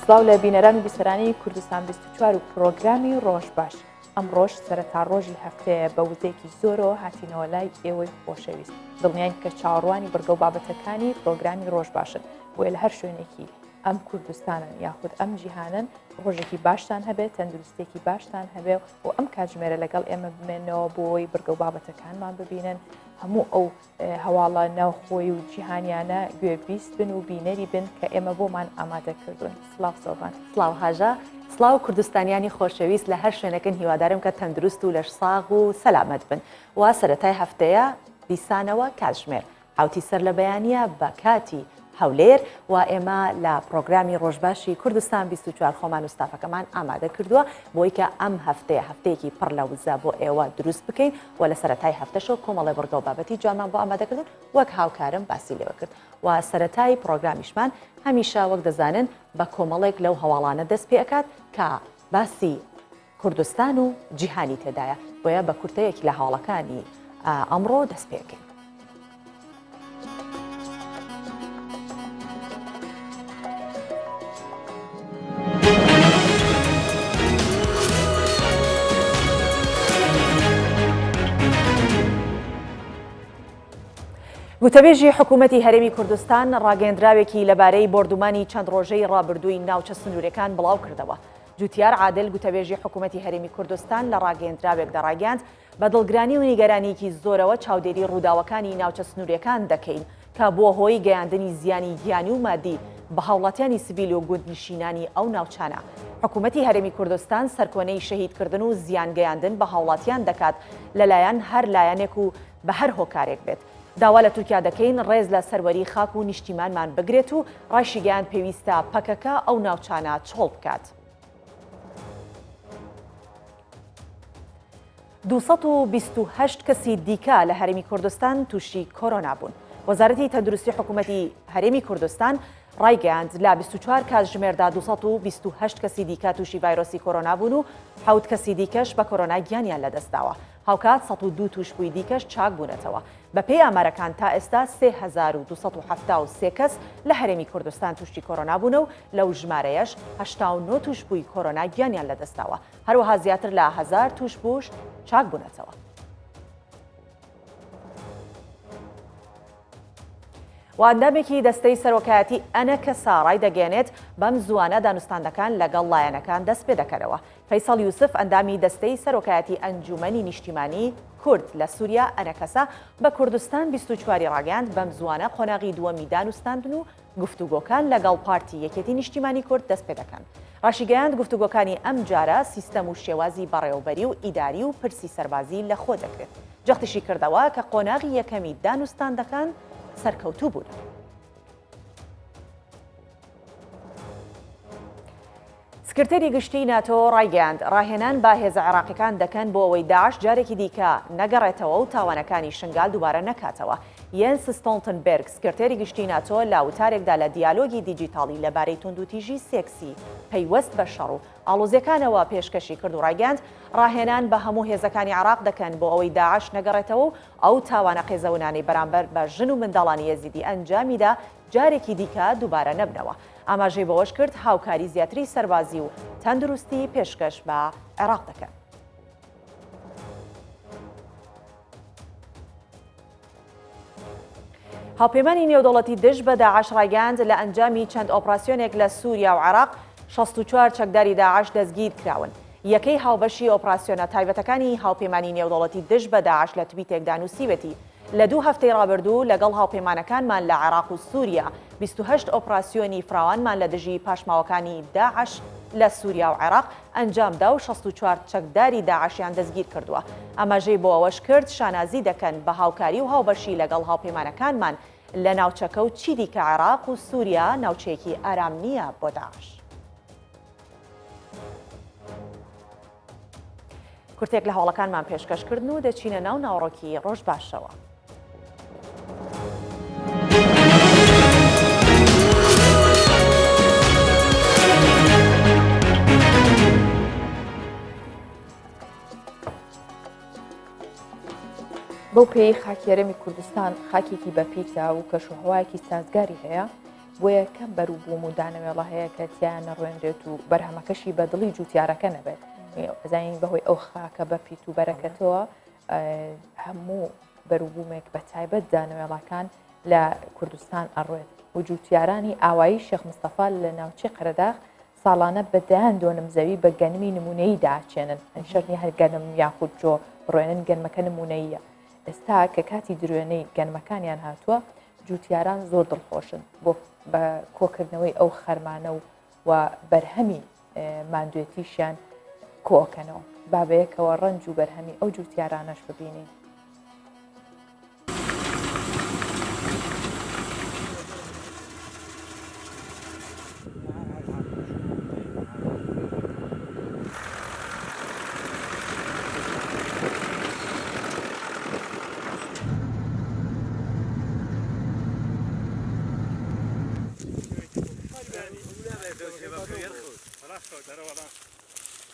سڵاو لە بینەران و بیسەرانی کوردستان 24 و پرۆگرامی ڕۆژ باش ئەمڕۆش سەرەتا ڕۆژی هەفتەیە بە وزەیەکی زۆرەوە هاتینەوە لای ئێوەی خۆشەویست دڵنیاین کە چاوەڕوانی بڕگە و بابەتەکانی پرۆگرامی ڕۆژ باشن بۆیە لە هەر شوێنێکی ئەم کوردستانن یاخود ئەم جیهانن ڕۆژێکی باشتان هەبێت تەندروستێکی باشتان هەبێ و ئەم کاتژمێرە لەگەڵ ئێمە بمێنەوە بۆی بڕگە و بابەتەکانمان ببینن هەموو ئەو هەواڵە ناوخۆی و جیهانیانە گوێبیست بن و بینەری بن کە ئێمە بۆمان ئامادە کردوون. سڵاو سۆڤان. سڵاو هاژە. سڵاو کوردستانیانی خۆشەویست لە هەر شوێنەکن هیوادارم کە تەندروست و لەش ساغ و سەلامەت بن وا سەرەتای هەفتەیە دیسانەوە کاتژمێر حەوتی سەر لە بەیانیە بە کاتی هەولێر و ئێمە لە پرۆگرامی ڕۆژباشی کوردستان 24 خۆمان و ستافەکەمان ئامادە کردووە بۆی کە ئەم هەفتەیە هەفتەیەکی پڕ لە وزە بۆ ئێوە دروست بکەین و لە سەرەتای هەفتەشەوە کۆمەڵێ بڕگە و بابەتی جوانمان بۆ ئامادەکردن وەک هاوکارم باسی لێوە کرد و سەرەتای پرۆگرامیشمان هەمیشە وەک دەزانن بە کۆمەڵێک لەو هەواڵانە دەست پێ ئەکات کە باسی کوردستان و جیهانی تێدایە بۆیە بە کورتەیەک لە هەواڵەکانی ئەمڕۆ دەست پێکەین. گوتەبێژی حکوومەتی هەرێمی کوردستان ڕاگەیەندراوێکی لەبارەی بۆردومانی چەند ڕۆژەی ڕابردووی ناوچە سنوورەکان بڵاو کردەوە. جوتیار عادل گوتەبێژی حکوومەتی هەرێمی کوردستان لە ڕاگەیەندراوێکدا ڕایگەیاند، بە دڵگرانی و نیگەرانییەکی زۆرەوە چاودێری ڕووداوەکانی ناوچە سنوورییەکان دەکەین کە بووە هۆی گەیاندنی زیانی گیانی و مادی بە هاوڵاتیانی سڤیل و گوندنشینانی ئەو ناوچانە. حکوومەتی هەرێمی کوردستان سەرکۆنەی شەهیدکردن و زیان گەیاندن بە هاوڵاتیان دەکات لەلایەن هەر لایەنێک و بە هەر هۆکارێک بێت. داوا لە تورکیا دەکەین ڕێز لە سەروەری خاک و نیشتیمانمان بگرێت و ڕایشیگەیاند پێویستە پەکەکە ئەو ناوچانە چۆڵ بکات. 228 کەسی دیکە لە هەرێمی کوردستان تووشی کۆرۆنا بوون. وەزارەتی تەندروستی حکوومەتی هەرێمی کوردستان ڕایگەیاند لە 24 کاتژمێردا 228 کەسی دیکە تووشی ڤایرۆسی کۆرۆنا بوون و حەوت کەسی دیکەش بە کۆرۆنا گیانیان لەدەستداوە. هاوکات 102 تووشبووی دیکەش چاکبوونەتەوە. بەپێی ئامارەکان تا ئێستا 3273 کەس لە هەرێمی کوردستان تووشی کۆرۆنا بوونە و لەو ژمارەیەش 89 تووشبووی کۆرۆنا گیانیان لەدەستداوە. هەروەها زیاتر لە هەزار تووشبووش چاکبوونەتەوە. و ئەندامێکی دەستەی سەرۆکایەتی ئەنەکەسە ڕایدەگەیەنێت، بەم زووانە دانوستاندەکان لەگەڵ لایەنەکان دەستپێدەکەنەوە. فەیسەڵ یوسف ئەندامی دەستەی سەرۆکایەتی ئەنجوومەنی نیشتیمانی کورد لە سووریا ئەنەکەسە بە کوردستان 24 ی ڕاگەیاند، بەم زووانە قۆناغی دووەمی دانوستاندن و گفتوگۆکان لەگەڵ پارتی یەکێتی نیشتیمانی کورد دەستپێدەکەن. ڕاشیگەیاند گفتوگۆکانی ئەمجارە سیستەم و شێوازی بەڕێوەبەری و ئیداری و پرسی سەربازی لەخۆ دەگرێت. جەختیشی کردەوە کە قۆناغی یەکەمی دانوستاندەکان سەرکەوتوو بوون. سکرتێری گشتیی ناتۆ ڕایگەیاند، ڕاهێنان بە هێزە عێراقیەکان دەکەن بۆ ئەوەی داعش جارێکی دیکە نەگەڕێتەوە و تاوانەکانی شنگال دووبارە نەکاتەوە. یەنس ستۆڵتنبێرگ، سکرتێری گشتیی ناتۆ لە وتارێکدا لە دیالۆگی دیجیتاڵی لەبارەی توندوتیژی سێکسی پەیوەست بە شەڕ و ئاڵۆزیەکانەوە پێشکەشی کرد و ڕایگەیاند، ڕاهێنان بە هەموو هێزەکانی عێراق دەکەن بۆ ئەوەی داعش نەگەڕێتەوە و ئەو تاوانە قێزەونانەی بەرامبەر بە ژن و منداڵانی ئێزیدی ئەنجامیدا جارێکی دیکە دووبارە نەبنەوە. ئاماژەی بەوەشکرد، هاوکاری زیاتری سەربازی و تەندروستی پێشکەش بە عێراق دەکەن. هاوپەیمانی نێودەوڵەتی دژ بە داعش ڕایگەیاند، لە ئەنجامی چەند ئۆپراسیۆنێک لە سووریا و عێراق 64 چەکداری داعش دەستگیر کراون. یەکەی هاوبەشی ئۆپراسیۆنە تایبەتەکانی هاوپەیمانی نێودەوڵەتی دژ بە داعش لە تویتێکدا نووسیوێتی، لە دوو هەفتەی ڕابردوو لەگەڵ هاوپەیمانەکانمان لە عێراق و سووریا 28 ئۆپراسیۆنی فراوانمان لە دژی پاشماوەکانی داعش لە سووریا و عێراق ئەنجامدا و 64 چەکداری داعشیان دەستگیر کردووە. ئاماژەی بۆ ئەوەش کرد، شانازی دەکەن بە هاوکاری و هاوبەشی لەگەڵ هاوپەیمانەکانمان لە ناوچەکە و چیدیکە عێراق و سووریا ناوچەیەکی ئارام نییە بۆ داعش. کورتێک لە هەواڵەکانمان پێشکەش کردن و دەچینە ناو ناوەڕۆکی ڕۆژ باشەوە. بەو پێی خاکی هەرێمی کوردستان خاکێکی بەپیتە و کەشوهەوایەکی سازگاری هەیە. بۆیە کەم بەروبووم و دانەوێڵە هەیە کە تیایان نەڕوێنرێت و بەرهەمەکەشی بە دڵی جوتیارەکە نەبێت. ئەزانین بەهۆی ئەو خاکە بە پیت و بەرەکەتەوە هەموو بەروبوومێک بە تایبەت دانەوێڵەکان لە کوردستان ئەڕوێت و جوتیارانی ئاوایی شێخ مستەفا لە ناوچەی قەرەداغ ساڵانە بە دەیان دۆنم زەوی بە گەنمی نمونەیی داچێنن شەرت نییە هەر گەنم یاخود جۆ بڕوێنن گەنمەکە نمونەییە ئێستا کە کاتی دروێنەی گەنمەکانیان هاتووە جوتیاران زۆر دڵخۆشن بۆ بە کۆکردنەوەی ئەو خەرمانە و و بەرهەمی ماندوێتیشیان کۆکەنەوە با بەیەکەوە ڕەنج و بەرهەمی ئەو جوتیارانەش ببینین.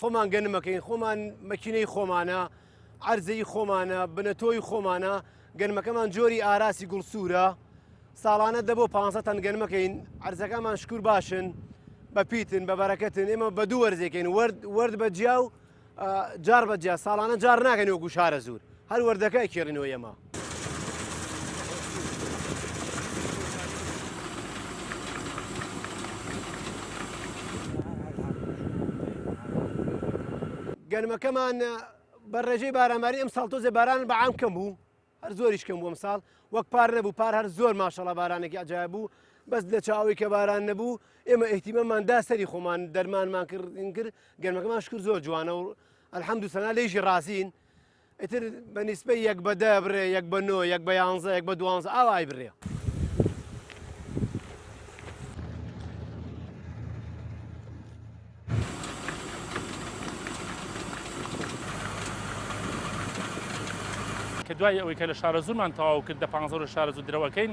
خۆمان گەنمەکەین خۆمان مەکینەی خۆمانە عەرزەی خۆمانە بنەتۆی خۆمانە گەنمەکەمان جۆری ئاراسی گوڵ سوورە ساڵانە دە بۆ پ تەن گەنمەکەین عەرزەکەمان شکور باشن بە پیتن بە بەرەکەتن ئێمە بە دوو وەرزێکین وەرد وەرد بە جیا و جار بە جیا ساڵانە جار ناکەین وەکو شارە زور هەر وەردەکە ئەکێڵینەوە ئێمە. گەنمەکەمان بە ڕێژەی بارانباری ئەم ساڵ تۆزێ باران بە عام کەم بوو هەر زۆریش کەم بوو ئەمساڵ وەک پار نەبوو پار هەر زۆر ماشەڵا بارانێکی عجایب بوو بەس لە چاوەی کە باران نەبوو ئێمە ئیهتیماممان دا سەری خۆمان دەرمانمان کردین کرد گەرمەکەمان شکر زۆر جوانە و الحمد سەنا لێژی ڕازین ئیتر بە نیسبەی یەک بە دە بڕێ یەک بە نۆ یەک بە یانزە یەک بە دوانزە ئاوای بڕێ. کە دوای ئەوەی کە لە شارەزوورمان تەواو کرد دە پانزە ڕۆژ شارەزوور درەوەکەین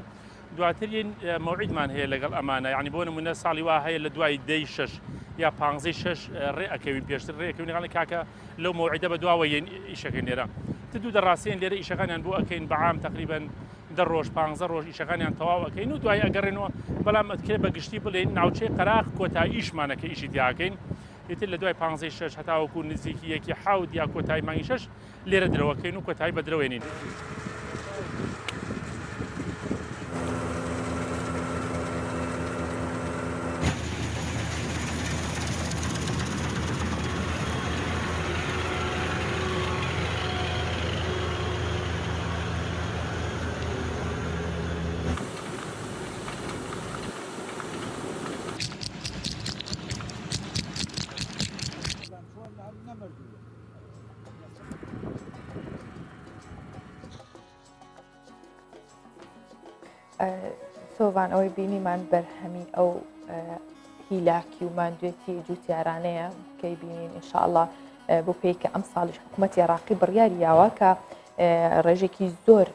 دواتر یین مەوعیدمان هەیە لەگەڵ ئەمانە یعنی بۆ نمونە ساڵی وا هەیە لە دوای دەی شەش یا پانزەی شەش ڕێ ئەکەوین پێشتر ڕێ ئەکەوین لەگەڵ کاکە لەو مەوعیدە بە دواوە یین ئیشەکەین لێرە تر دوو دەڕاستین لێرە ئیشەکانیان بۆ ئەکەین بە عام تقریبا دە ڕۆژ پانزە ڕۆژ ئیشەکانیان تەواو ئەکەین و دوای ئەگەڕێنەوە بەڵام ئەتکرێ بە گشتی بڵێین ناوچەی قەراخ کۆتا ئیشمانە کە ئیشی تیاکەین ئیتر لە دوای پانزەی شەش هەتاوەکو نزیکی یەکی حەوت یا کۆتایی مانگی شەش لێرە درەوەکەین و کۆتایی بە درەوێنین. سۆڤان ئەوەی بینیمان بەرهەمی ئەو هیلاکی و ماندوێتی جوتیارانەیە کەی بینین ئینشاءاللە بۆ پێی کە ئەم ساڵیش حکوومەتی عێراقی بڕیاری یاوە کە ڕێژێکی زۆر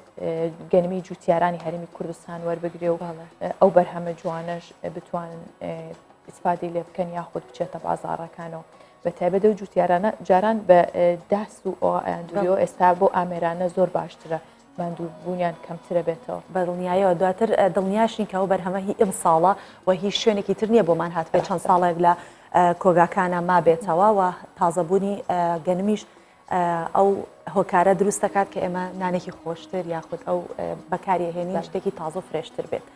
گەنمی جوتیارانی هەرێمی کوردستان وەربگرێ و ئەو بەرهەمە جوانەش بتوانن ئیسفادەی لێ بکەن یاخود بچێتە بازاڕەکانەوە بە تایبەت ئەو جوتیارانە جاران بە داس و ئەویان دوریەوە ئێستا بۆ ئامێرانە زۆر باشترە ماندووبوونیان کەمترە بێتەوە. بەدڵنیایەوە دواتر دڵنیاشین کە ئەو بەرهەمە هی ئمساڵە و هی شوێنێکی تر نییە بۆمان هاتبێت چەند ساڵێک لە کۆگاکانە مابێتەوە و تازەبوونی گەنمیش ئەو هۆکارە دروست دەکات کە ئێمە نانێکی خۆشتر یاخود ئەو بەکاریهێنین شتێکی تازە و فرێشتر بێت.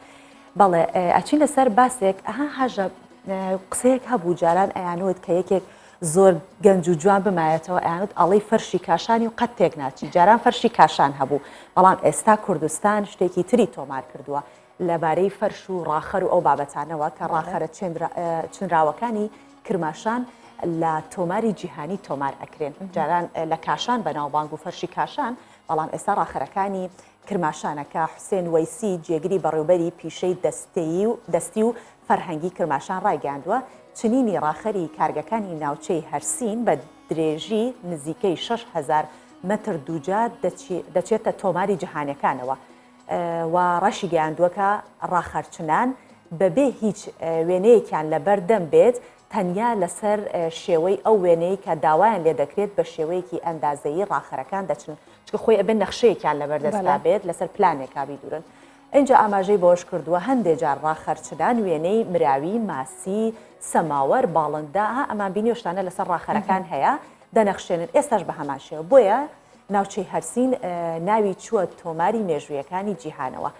بەڵێ ئەچین لەسەر باسێک ئەها هەژە قسەیەک هەبوو جاران ئەیانوت کە یەکێک زۆر گەنج و جوان بمایەتەوە ئەیانوت ئەڵێی فەرشی کاشانی و قەت تێک ناچی جاران فەرشی کاشان هەبوو بەڵام ئێستا کوردستان شتێکی تری تۆمار کردووە لەبارەی فەرش و ڕاخەر و ئەو بابەتانەوە کە ڕاخەرە چنراوەکانی کرماشان لە تۆماری جیهانی تۆمار ئەکرێن جاران لە کاشان بەناوبانگ و فەرشی کاشان بەڵام ئێستا ڕاخەرەکانی کرماشانە کە حوسێن وەیسی جێگری بەڕێوبەری پیشەی دەستەیی و دەستی و فەرهەنگی کرماشان ڕایگەیاندووە، چنینی ڕاخەری کارگەکانی ناوچەی هەرسین بە درێژی نزیکەی 6000 مەتر دووجا دەچێتە تۆماری جیهانیەکانەوە و ڕاشیگەیاندووە کە ڕاخەرچنان بەبێ هیچ وێنەیەکیان لەبەردەم بێت تەنیا لەسەر شێوەی ئەو وێنەی کە داوایان لێ دەکرێت بە شێوەیەکی ئەندازەیی ڕاخەرەکان دەچن چونکە خۆی ئەبێ نەخشەیەکیان لەبەردەستا بێت لەسەر پلانێکا بیدورن. ئینجا ئاماژەی بەوەشکردووە، هەندێ جار ڕاخەرچنان وێنەی مراوی، ماسی، سەماوەر، باڵندە، ها ئەمان بینیوە شتانە لەسەر ڕاخەرەکان هەیە دەنەخشێنن ئێستاش بە هەمان شێوە بۆیە ناوچەی هەرسین ناوی چووە تۆماری مێژوویەکانی جیهانەوە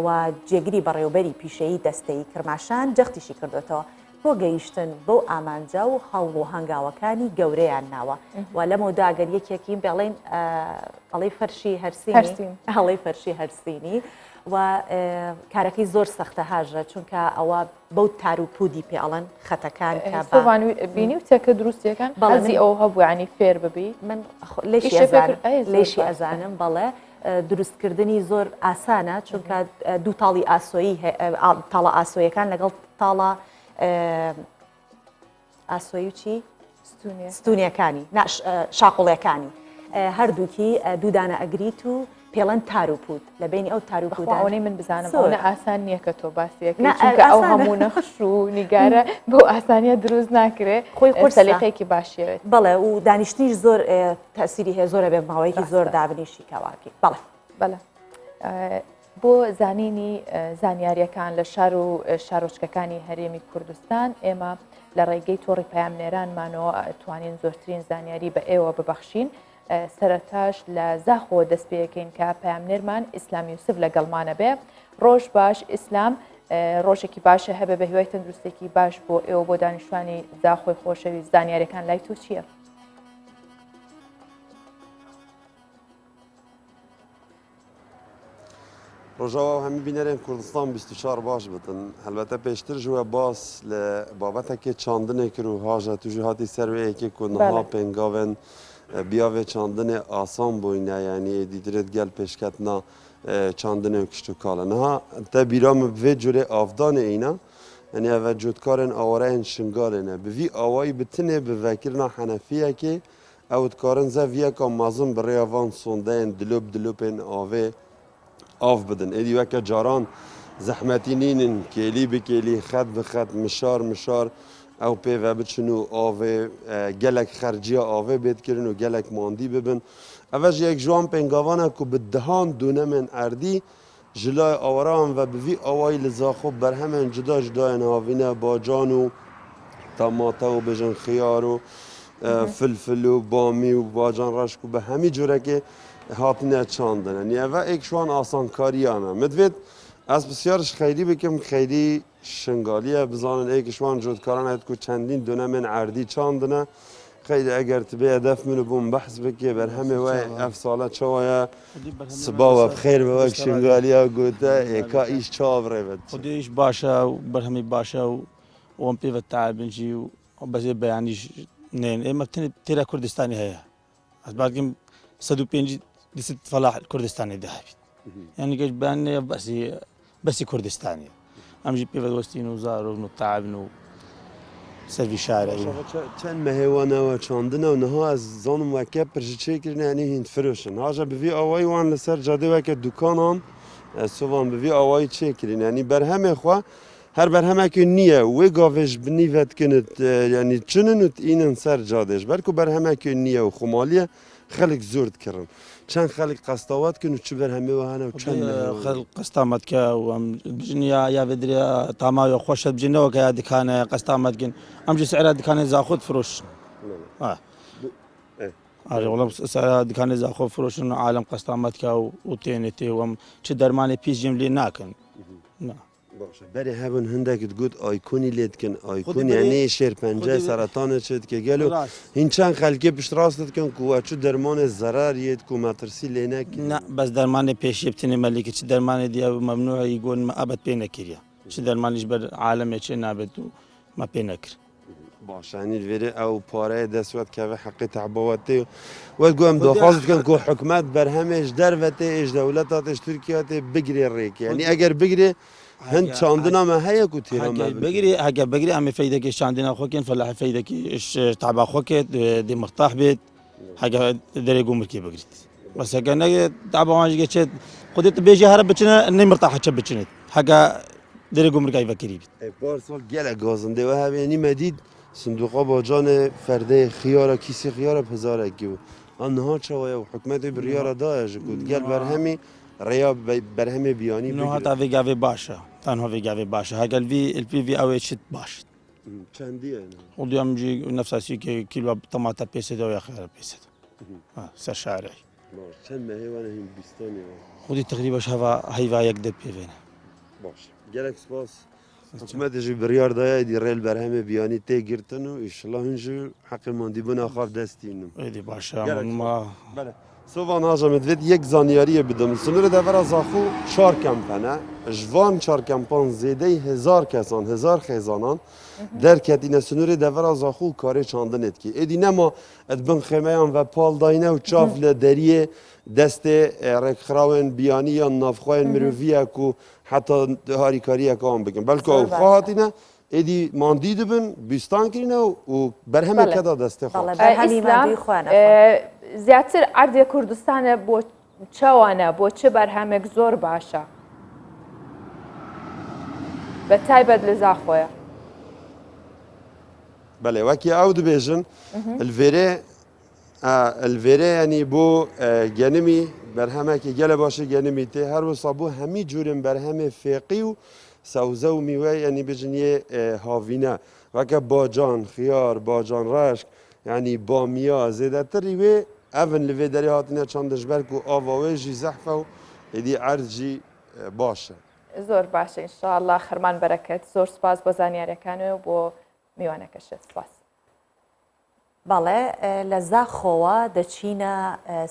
و جێگری بەڕێوبەری پیشەیی دەستەیی کرماشان جەختیشی کردوێتەوە بۆ گەیشتن بەو ئامانجە و هەوڵ و هەنگاوەکانی گەورەیان ناوە و لەمەودا گەر یەکێکیم بێڵین ئەڵەی فەرشی هەرسین هەڵی فەرشی هەرسینی و کارەکەی زۆر سەختە هاژە چونکە ئەوە بەو تار و پودی پێ ئەڵەن خەتەکان بینی و تێکە دروستیەکان بەڵی ئەو هەبووانی فێر ببی من لێشی ئەزانم بەڵێ دروستکردنی زۆر ئاسانە چونکە دوو تاڵی ئاسۆیی تاڵە ئاسۆیەکان لەگەڵ تاڵە ئاسۆیی و چی ستونیەکانی شاقوڵەکانی هەردووکی دوودانە ئەگریت و پێڵەن تار و پوت لە بینی ئەو تار و پوتانەی من بزانم ئەوە ئاسان نییە کە تۆ باسیەکە چونکە ئەو هەموو نەخش و نیگارە بۆ ئاسانیە دروست ناکرێ خۆی قورس سەلیقەیەکی باشیەوێت بەڵێ و دانیشتنیش زۆر تەسیری هەیە زۆرە بێ ماوەیەکی زۆر دابنیشی کەواکی بەڵێ بەڵێ بۆ زانینی زانیاریەکان لە شار و شارۆچکەکانی هەرێمی کوردستان ئێمە لە ڕێگەی تۆڕی پەیامنێرانمانەوە توانین زۆرترین زانیاری بە ئێوە ببەخشین سەرەتاش لە زاخۆ دەست پێەکەین کە پەیامنێرمان ئیسلام یوسف لەگەڵمانە بێ ڕۆژ باش ئیسلام ڕۆژێکی باشە هەبێ بە هیوای تەندروستێکی باش بۆ ئێوە بۆ دانیشتوانی زاخۆی خۆشەویست زانیاریەکان لای تۆ چییە؟ ڕۆژاوا و هەمی بینەرێن کوردستان 24 باش بتن هەلبەتە پێشتر ژوە باس لە بابەتەکێ چاندنێ کرد و هاژە توژی هاتی سەر وێ یەکێ کو نها پێنگاوێن بیاڤێ چاندنێ ئاسان بووینە یعنی دیدرێت گەل پێشکەتنا چاندنێ و کشتوکاڵە نها تە بیرا من بvê جورê avdanê îna yanî ev e cotkarên awareyên Şingalê ne bi vî awayî bi tinê bi vekirina henefiyekê Ew dikarin zeviyeka mezin bi rêya van sondeyên dilop dilopên avê av bidin. Êdî weke caran zehmetî nînin kêlî bi kêlî, xet bi xet, mişar mişar ew pê ve biçin û avê gelek xerciya avê bêt kirin û gelek mandî bibin. Ev e jî yek ji wan pêngavan e ku bi dehan donemên erdî Ji layê awareyan ve bi vî awayî li Zaxo berhemên cuda cuda yên havîne, bacan û tamate û bêjin xiyar û filfil û bamî û bacan reşk û bi hemî curekê hatine çandin. Yanî ev êk ji wan asankariyan e. Min divêt ez pisyar ji Xeyrî bikim, Xeyrî Şingalî ye, bizanin êk ji wan cotkaran heye ku çendîn donemên erdî çandine. Xeyrî eger tu bêye def min û bûm behs bikê berhemê we ev sale çawa ye? Siba we bi xêr be wek Şingaliya gote ê ka îş çawa bi rê ve diçe? Xwedê îş baş e û berhemê baş e û wan pê ve teebin jî û bezê beyanî jî neyên. Ême tenê têra Kurdistanê heye. Ez bar dikim 150 200 felah Kurdistanê de hebît. Yani geç ben ne besi besi Kurdistanê. Em jî pêve westîn û zarok û teebin û servî şare. Çend mehê wan ew çandine û niha ez zanim weke pir ji çêkirine yanî hîn difiroşin. Haja bi vî awayî wan li ser cadê weke dukanan sovan bi vî awayî çêkirîne. Yanî berhemê xwe Her berhemekî nîye wê gavê ji binî ve dikin yanî çinin û diînin ser cadê. Ji ber ku berhemekî nîye û xumalî ye xelk zor dikirin. Çend xelk qesta we dikin û çi berhemê we hene û çend mehê we hene? Xelk qesta me dike û em dibêjin ya ya vê dirê tama wê xweş e dibêjin ne weke ya dikane ye qesta me dikin. Em jî sera dikanê Zaxo difiroşin. Erê wala sera dikanê Zaxo firoşin alem qesta me dike û tênê tê û em çi dermanê pîs jî em lê nakin. Na. Başe berê hebûn hindek digot aykonî lê dikin aykon yanî şêrpence seretanê çê dike gelo hîn çend xelkê piştrast dikin ku we çi dermanê zerer yê ku metirsî lê nekin. Na bes dermanê pêşiyê bi tenê me lê kir çi dermanê dî ew memnû gon me ebed pê nekiriye çi dermanê ji ber alemê çê nabêt û me pê nekir. Baş e henî li vêrê ew pareyê dest we dikeve heqê teba we tê we got em daxwaz dikin ku hikûmet berhemê ji derve tê ê ji dewleta tê ji Tirkiye tê bigirê rêkê yanî eger bigirê hin çandina me heye ku têra me bike. Bigirê heke bigirê em ê feydekê ji çandina xwe kin felahê feydekê ji teba xwe ke dê mirtah bêt heke derê gumrikê bigirît. Bes heke ne teba wan jî geçê xwedê tu bêjî here biçine ne mirtahe çi biçinê heke derê gumrikayê vekirî bît. Ê par sal gelek gazindê we hebe yanî me dît sindoqa bacanê ferdeyê xiyara kîsê xiyara bi hezarekî bû. A niha çawa ye û hikûmetê biryara daye ji ku digel berhemî. ڕێیا بەرهەمێ بیانی نو بگرن. هەتا ڤێ گاڤێ باشە تا نها ڤێ گاڤێ باشە هەگەل ڤی الپی ڤی ئەوێ چت باشت. چەندیە نها؟ وڵی ئەم جی نەفسا سی کیلوە تەماتە پێسێدەوە یا خیارە پێسێدەوە سەر شارعی. باش چەند مەهێ وانە هین بیستانێ وە؟ خودی تقریبەش هەڤا هەیڤا یەک دە پێڤێنە. باش گەلەک سپاس. حکومەت ژی بڕیار دایە ئیدی ڕێ لە بەرهەمێ بیانی تێ گرتن و ئیشڵا هون ژی حەقێ ماندیبونا خاف دەست تînin. ئیدی باشە گەلەک ما سپاس. بەلێ سۆڤان هاژە من divêt yek zanyariyê bidim. Sınırê devera Zaxo çar kemp hene. Ji van çar kempan zêdeyî hezar kesan, hezar xêzanan derketîne sınırê devera Zaxo û karê çandinê dikê. Êdî nema di bin xêmeyan ve pal dayîne û çav li deriyê destê rêkxirawên biyanî yan navxweyên mirovî ye ku Heta harîkariyeke wan bikin. Belko ew xwe hatîne êdî mandî dibin, bîstan kirîne û berhemê keda destê xwe. ئیسلام زیاتر عەردێ کوردستانە بۆ چاوانە بۆ چ بەرهەمێک زۆر باشە بە تایبەت لە زاخۆیە. بەلێ وەکی ئەو دبێژن الڤێرێ الڤێرێ یەنی بۆ گەنمی بەرهەمەکی گەلە باشی گەنمی تێ هەروسا بۆ هەمی جورن بەرهەمێ فێقی و سەوزە و میوە یەنی بژن یێ هاڤینە وەکە باجان خیار باجان ڕەشک یەنی بامیە زێدەتری وێ ئەڤن لە vê derê hatine çandin ji ber ku ava wê jî zehf e û êdî erd jî baş e. زۆر باشە ان شاء اللە خەرمان بەرەکەت زۆر سوپاس بۆ زانیاریەکانت و بۆ میوانەکەشت سوپاس. بەڵێ لە زاخۆوە دەچینە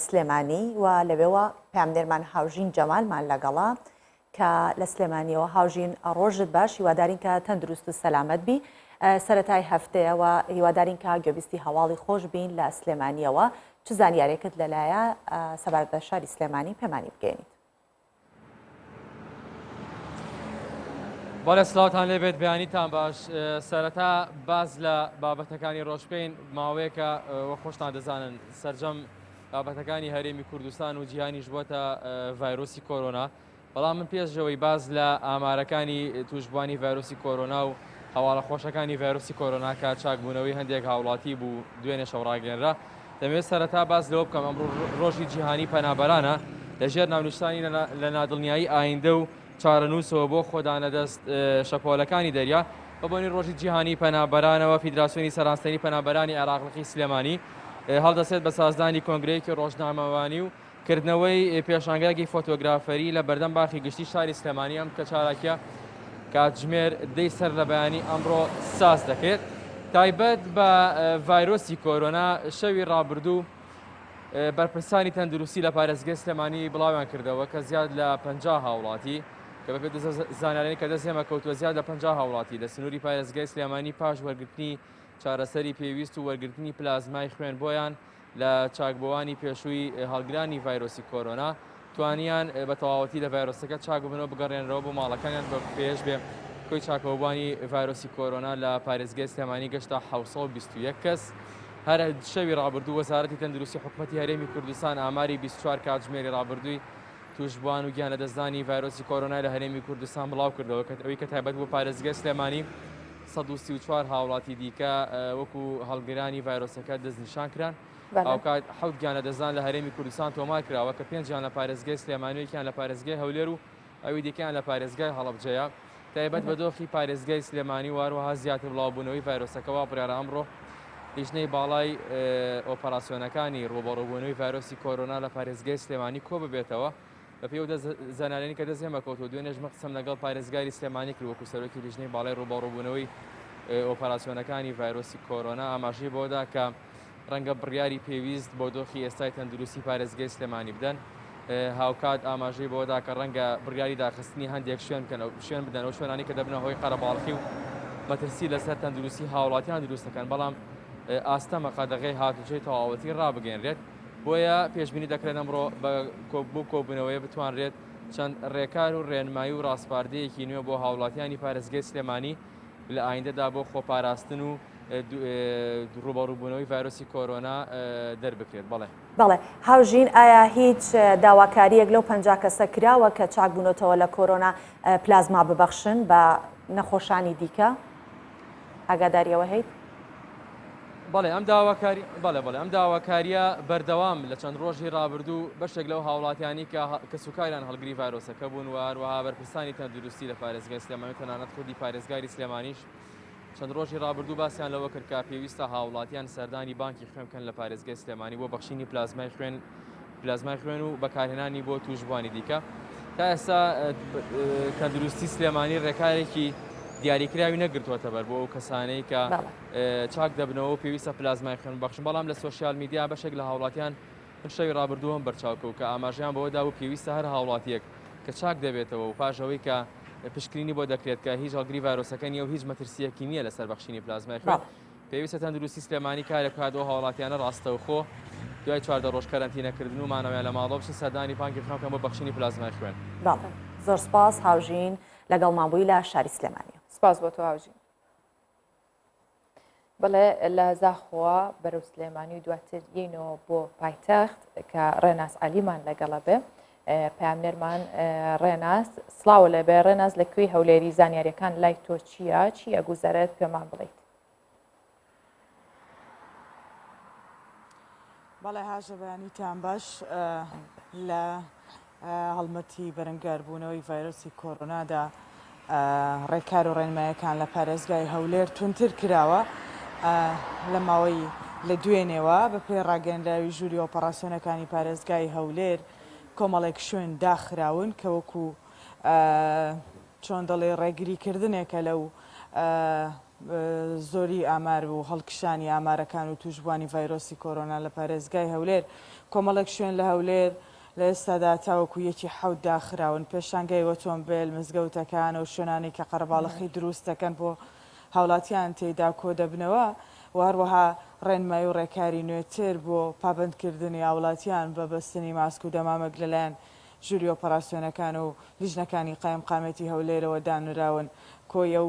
سلێمانی و لەوێوە پەیامنێرمان هاوژین جەمالمان لەگەڵە کە لە سلێمانیەوە هاوژین ڕۆژت باش هیوادارین کە تەندروست و سەلامەت بی سەتای هەفتەیەوە هیوادارین کە گوێبیستی هەواڵی خۆش بین لە سلێمانیەوە چ زانیارێکت لەلایە سەبارەت بە شاری سلێمانی پێمانی بگەێنیت. بەڵێ سلااوان لێبێت بەیانیتان باش سەرەتا باز لە بابەتەکانی ڕۆژ بکەین ماوەیەکە وە خۆشتان دەزانن سرجەم بابەتەکانی هەرێمی کوردستان و جیهانیش بۆتە ڤایرۆسی کۆرۆنا بەڵام من پێشەوەی باز لە ئامارەکانی توشبووانی ڤایرۆسی کۆرۆنا و هەواڵە خۆشەکانی ڤایرۆسی کۆرۆنا کە چاکبوونەوەی هەندێک هاوڵاتی بوو دوێنێ شەو ڕاگەیەنرا. دەمەوێت سەرەتا باس لەوە بکەم ئەمڕۆ ڕۆژی جیهانی پەنابەرانە لەژێر ناونیشانی لە نادڵنیایی ئایندە و چارەنووسەوە بۆ خۆدانە دەست شەپۆلەکانی دەریا بە بۆنی ڕۆژی جیهانی پەنابەرانەوە فیدراسیۆنی سەرانسەری پەنابەرانی عێراق لقی سلێمانی هەڵدەسێت بە سازدانی کۆنگرەیەکی ڕۆژنامەوانی و کردنەوەی پێشانگایەکی فۆتۆگرافەری لە بەردەم باخی گشتی شاری سلێمانی ئەم کە چالاکیە کاتژمێر دەی سەر لە بەیانی ئەمڕۆ ساز دەکرێت. تایبەت بە ڤایرۆسی کۆرۆنا شەوی ڕابردوو بەرپرسانی تەندروستی لە پارێزگای سلێمانی بڵاویان کردەوە کە زیاد لە 50 هاوڵاتی کە بەپێ زانیارانی کە دەست ئێمە کەوتووە زیاد لە 50 هاوڵاتی لە سنووری پارێزگای سلێمانی پاش وەرگرتنی چارەسەری پێویست و وەرگرتنی پلازمای خوێن بۆیان لە چاکبووانی پێشووی هەڵگرانی ڤایرۆسی کۆرۆنا توانیان بە تەواوەتی لە ڤایرۆسەکە چاک ببنەوە بگەڕێنرەوە بۆ ماڵەکانیان بە پێش بێ کۆی چاکەوەبووانی ڤایرۆسی کۆرۆنا لە پارێزگای سلێمانی گەشتە 721 کەس. هەر شەوی ڕابردوو وەزارەتی تەندروستی حکومەتی هەرێمی کوردستان ئاماری 24 کاتژمێری ڕابردووی تووشبووان و گیانلەدەستدانی ڤایرۆسی کۆرۆنای لە هەرێمی کوردستان بڵاوکردەوە کە ئەوی کە تایبەت بۆ پارێزگای سلێمانی 134 هاوڵاتی دیکە وەکو هەڵگرانی ڤایرۆسەکە دەستنیشان کران. هاوکات حەوت گیانلەدەستدان لە هەرێمی کوردستان تۆمار کراوە کە پێنجیان لە پارێزگای سلێمانی و یەکیان لە پارێزگای هەولێر و ئەوی دیکەیان لە پارێزگای هەڵەبجەیە. تایبەت بە دۆخی پارێزگای سلێمانی و هەروەها زیاتر بڵاوبوونەوەی ڤایرۆسەکە وا بڕیارە ئەمڕۆ لیژنەی باڵای ئۆپەراسیۆنەکانی ڕووبەڕووبوونەوەی ڤایرۆسی کۆرۆنا لە پارێزگای سلێمانی کۆ ببێتەوە. بەپێی ئەو زانیاریانەی کە دەست ئێمە کەوتووە، دوێنێش من قسەم لەگەڵ پارێزگاری سلێمانی کرد وەکو سەرۆکی لیژنەی باڵای ڕووبەڕووبوونەوەی ئۆپەراسیۆنەکانی ڤایرۆسی کۆرۆنا ئاماژەی بەوەدا کە ڕەنگە بڕیاری پێویست بۆ دۆخی ئێستای تەندروستی پارێزگای سلێمانی بدەن. هاوکات ئاماژەی بەوەدا کە ڕەنگە بڕیاری داخستنی هەندێک شوێن بکەن شوێن بدەن ئەو شوێنانی کە دەبنە هۆی قەرەباڵخی و مەترسی لەسەر تەندروستی هاوڵاتیان دروست دەکەن بەڵام ئاستەمە قەدەغەی هاتوچۆی تەواوەتی ڕابگەیەنرێت بۆیە پێشبینی دەکرێت ئەمڕۆ بە بۆ کۆبوونەوەیە بتوانرێت چەند ڕێکار و ڕێنمایی و ڕاسپاردەیەکی نوێ بۆ هاوڵاتیانی پارێزگای سلێمانی لە ئایندەدا بۆ خۆپاراستن و ڕووبەڕووبوونەوەی ڤایرۆسی کۆرۆنا دەربکرێت بەڵێ. بەڵێ هاوژین ئایا هیچ داواکاریەک لەو 50 کەسە کراوە کە چاک بوونەتەوە لە کۆرۆنا پلازما ببەخشن بە نەخۆشانی دیکە ئاگاداریەوە هەیت؟ بەڵێ ئەم داواکاری بەڵێ بەڵێ ئەم داواکاریە بەردەوام لە چەند ڕۆژی ڕابردوو بەشێک لەو هاوڵاتیانی کە کەسوکاریان هەڵگری ڤایرۆسەکە بوون و هەروەها بەرپرسانی تەندروستی لە پارێزگای سلێمانی تەنانەت خودی پارێزگاری سلێمانیش چەند ڕۆژی ڕابردوو باسیان لەوە کرد کە پێویستە هاوڵاتیان سەردانی بانکی خوێن بکەن لە پارێزگای سلێمانی بۆ بەخشینی پلازمای خوێن پلازمای خوێن و بەکارهێنانی بۆ تووشبووانی دیکە. تا ئێستا تەندروستی سلێمانی ڕێکارێکی دیاریکراوی نەگرتووەتە بەر بۆ ئەو کەسانەی کە چاک دەبنەوە و پێویستە پلازمای خوێن بەخشن بەڵام لە سۆشیال میدیا بەشێک لە هاوڵاتیان من شەوی ڕابردووەم بەرچاوکەوت کە ئاماژەیان بەوە دابوو پێویستە هەر هاوڵاتیەک کە چاک دەبێتەوە و پاش ئەوەی کە پشکنینی بۆ دەکرێت کە هیچ هەڵگری ڤایرۆسەکە نییە و هیچ مەترسیەکی نییە لەسەر بەخشینی پلازمای خوێن پێویستە تەندروستی سلێمانی کارێک بکات ئەو هاوڵاتیانە ڕاستەوخۆ دوای 14 ڕۆژ کەرەنتینەکردن و مانەوەیان لە ماڵەوە بچن سەردانی بانکی خوێن بکەن بۆ بەخشینی پلازمای خوێن. بەڵێ زۆر سپاس هاوژین لەگەڵمان بووی لە شاری سلێمانی. سپاس بۆ تۆ هاوژین. بەڵێ لە زاخۆوە بەرەو سلێمانی و دواتر یینەوە بۆ پایتەخت کە ڕێناس عەلیمان لەگەڵە بێ پامنێرمان ڕێناس سڵاوە لەبێ ڕێناس لە کوێی هەولێری زانیاریەکان لای تۆ چییە چی ئەگوزارێت پێمان بڵیت بەڵێ هاژە بەیانیتان باش لە هەڵمەتی بەرەنگاربوونەوەی ڤایرۆسی کۆرۆنادا ڕێکار و ڕێنمایەکان لە پارێزگای هەولێر توندتر کراوە لە ماوەی لە دوێنێوە بەپێی ڕاگەیەنراوی ژووری ئۆپەراسیۆنەکانی پارێزگای هەولێر کۆمەڵێک شوێن داخراون کە وەکو چۆن دەڵێ ڕێگریکردنێکە لەو زۆری ئامار و هەڵکشانی ئامارەکان و تووشبووانی ڤایرۆسی کۆرۆنا لە پارێزگای هەولێر کۆمەڵێک شوێن لە هەولێر لە ئێستادا تاوەکو یەکی حەوت داخراون، پێشانگای ئۆتۆمبێل، مزگەوتەکان، ئەو شوێنانەی کە قەرەباڵخی دروست دەکەن بۆ هاوڵاتیان تێیدا کۆدەبنەوە و هەروەها ڕێنمایی و ڕێکاری نوێتر بۆ پابەندکردنی هاوڵاتیان بە بەستنی ماسک و دەمامک لەلایەن ژووری ئۆپەراسیۆنەکان و لیژنەکانی قایمقامیەتی هەولێرەوە دانراون. کۆی ئەو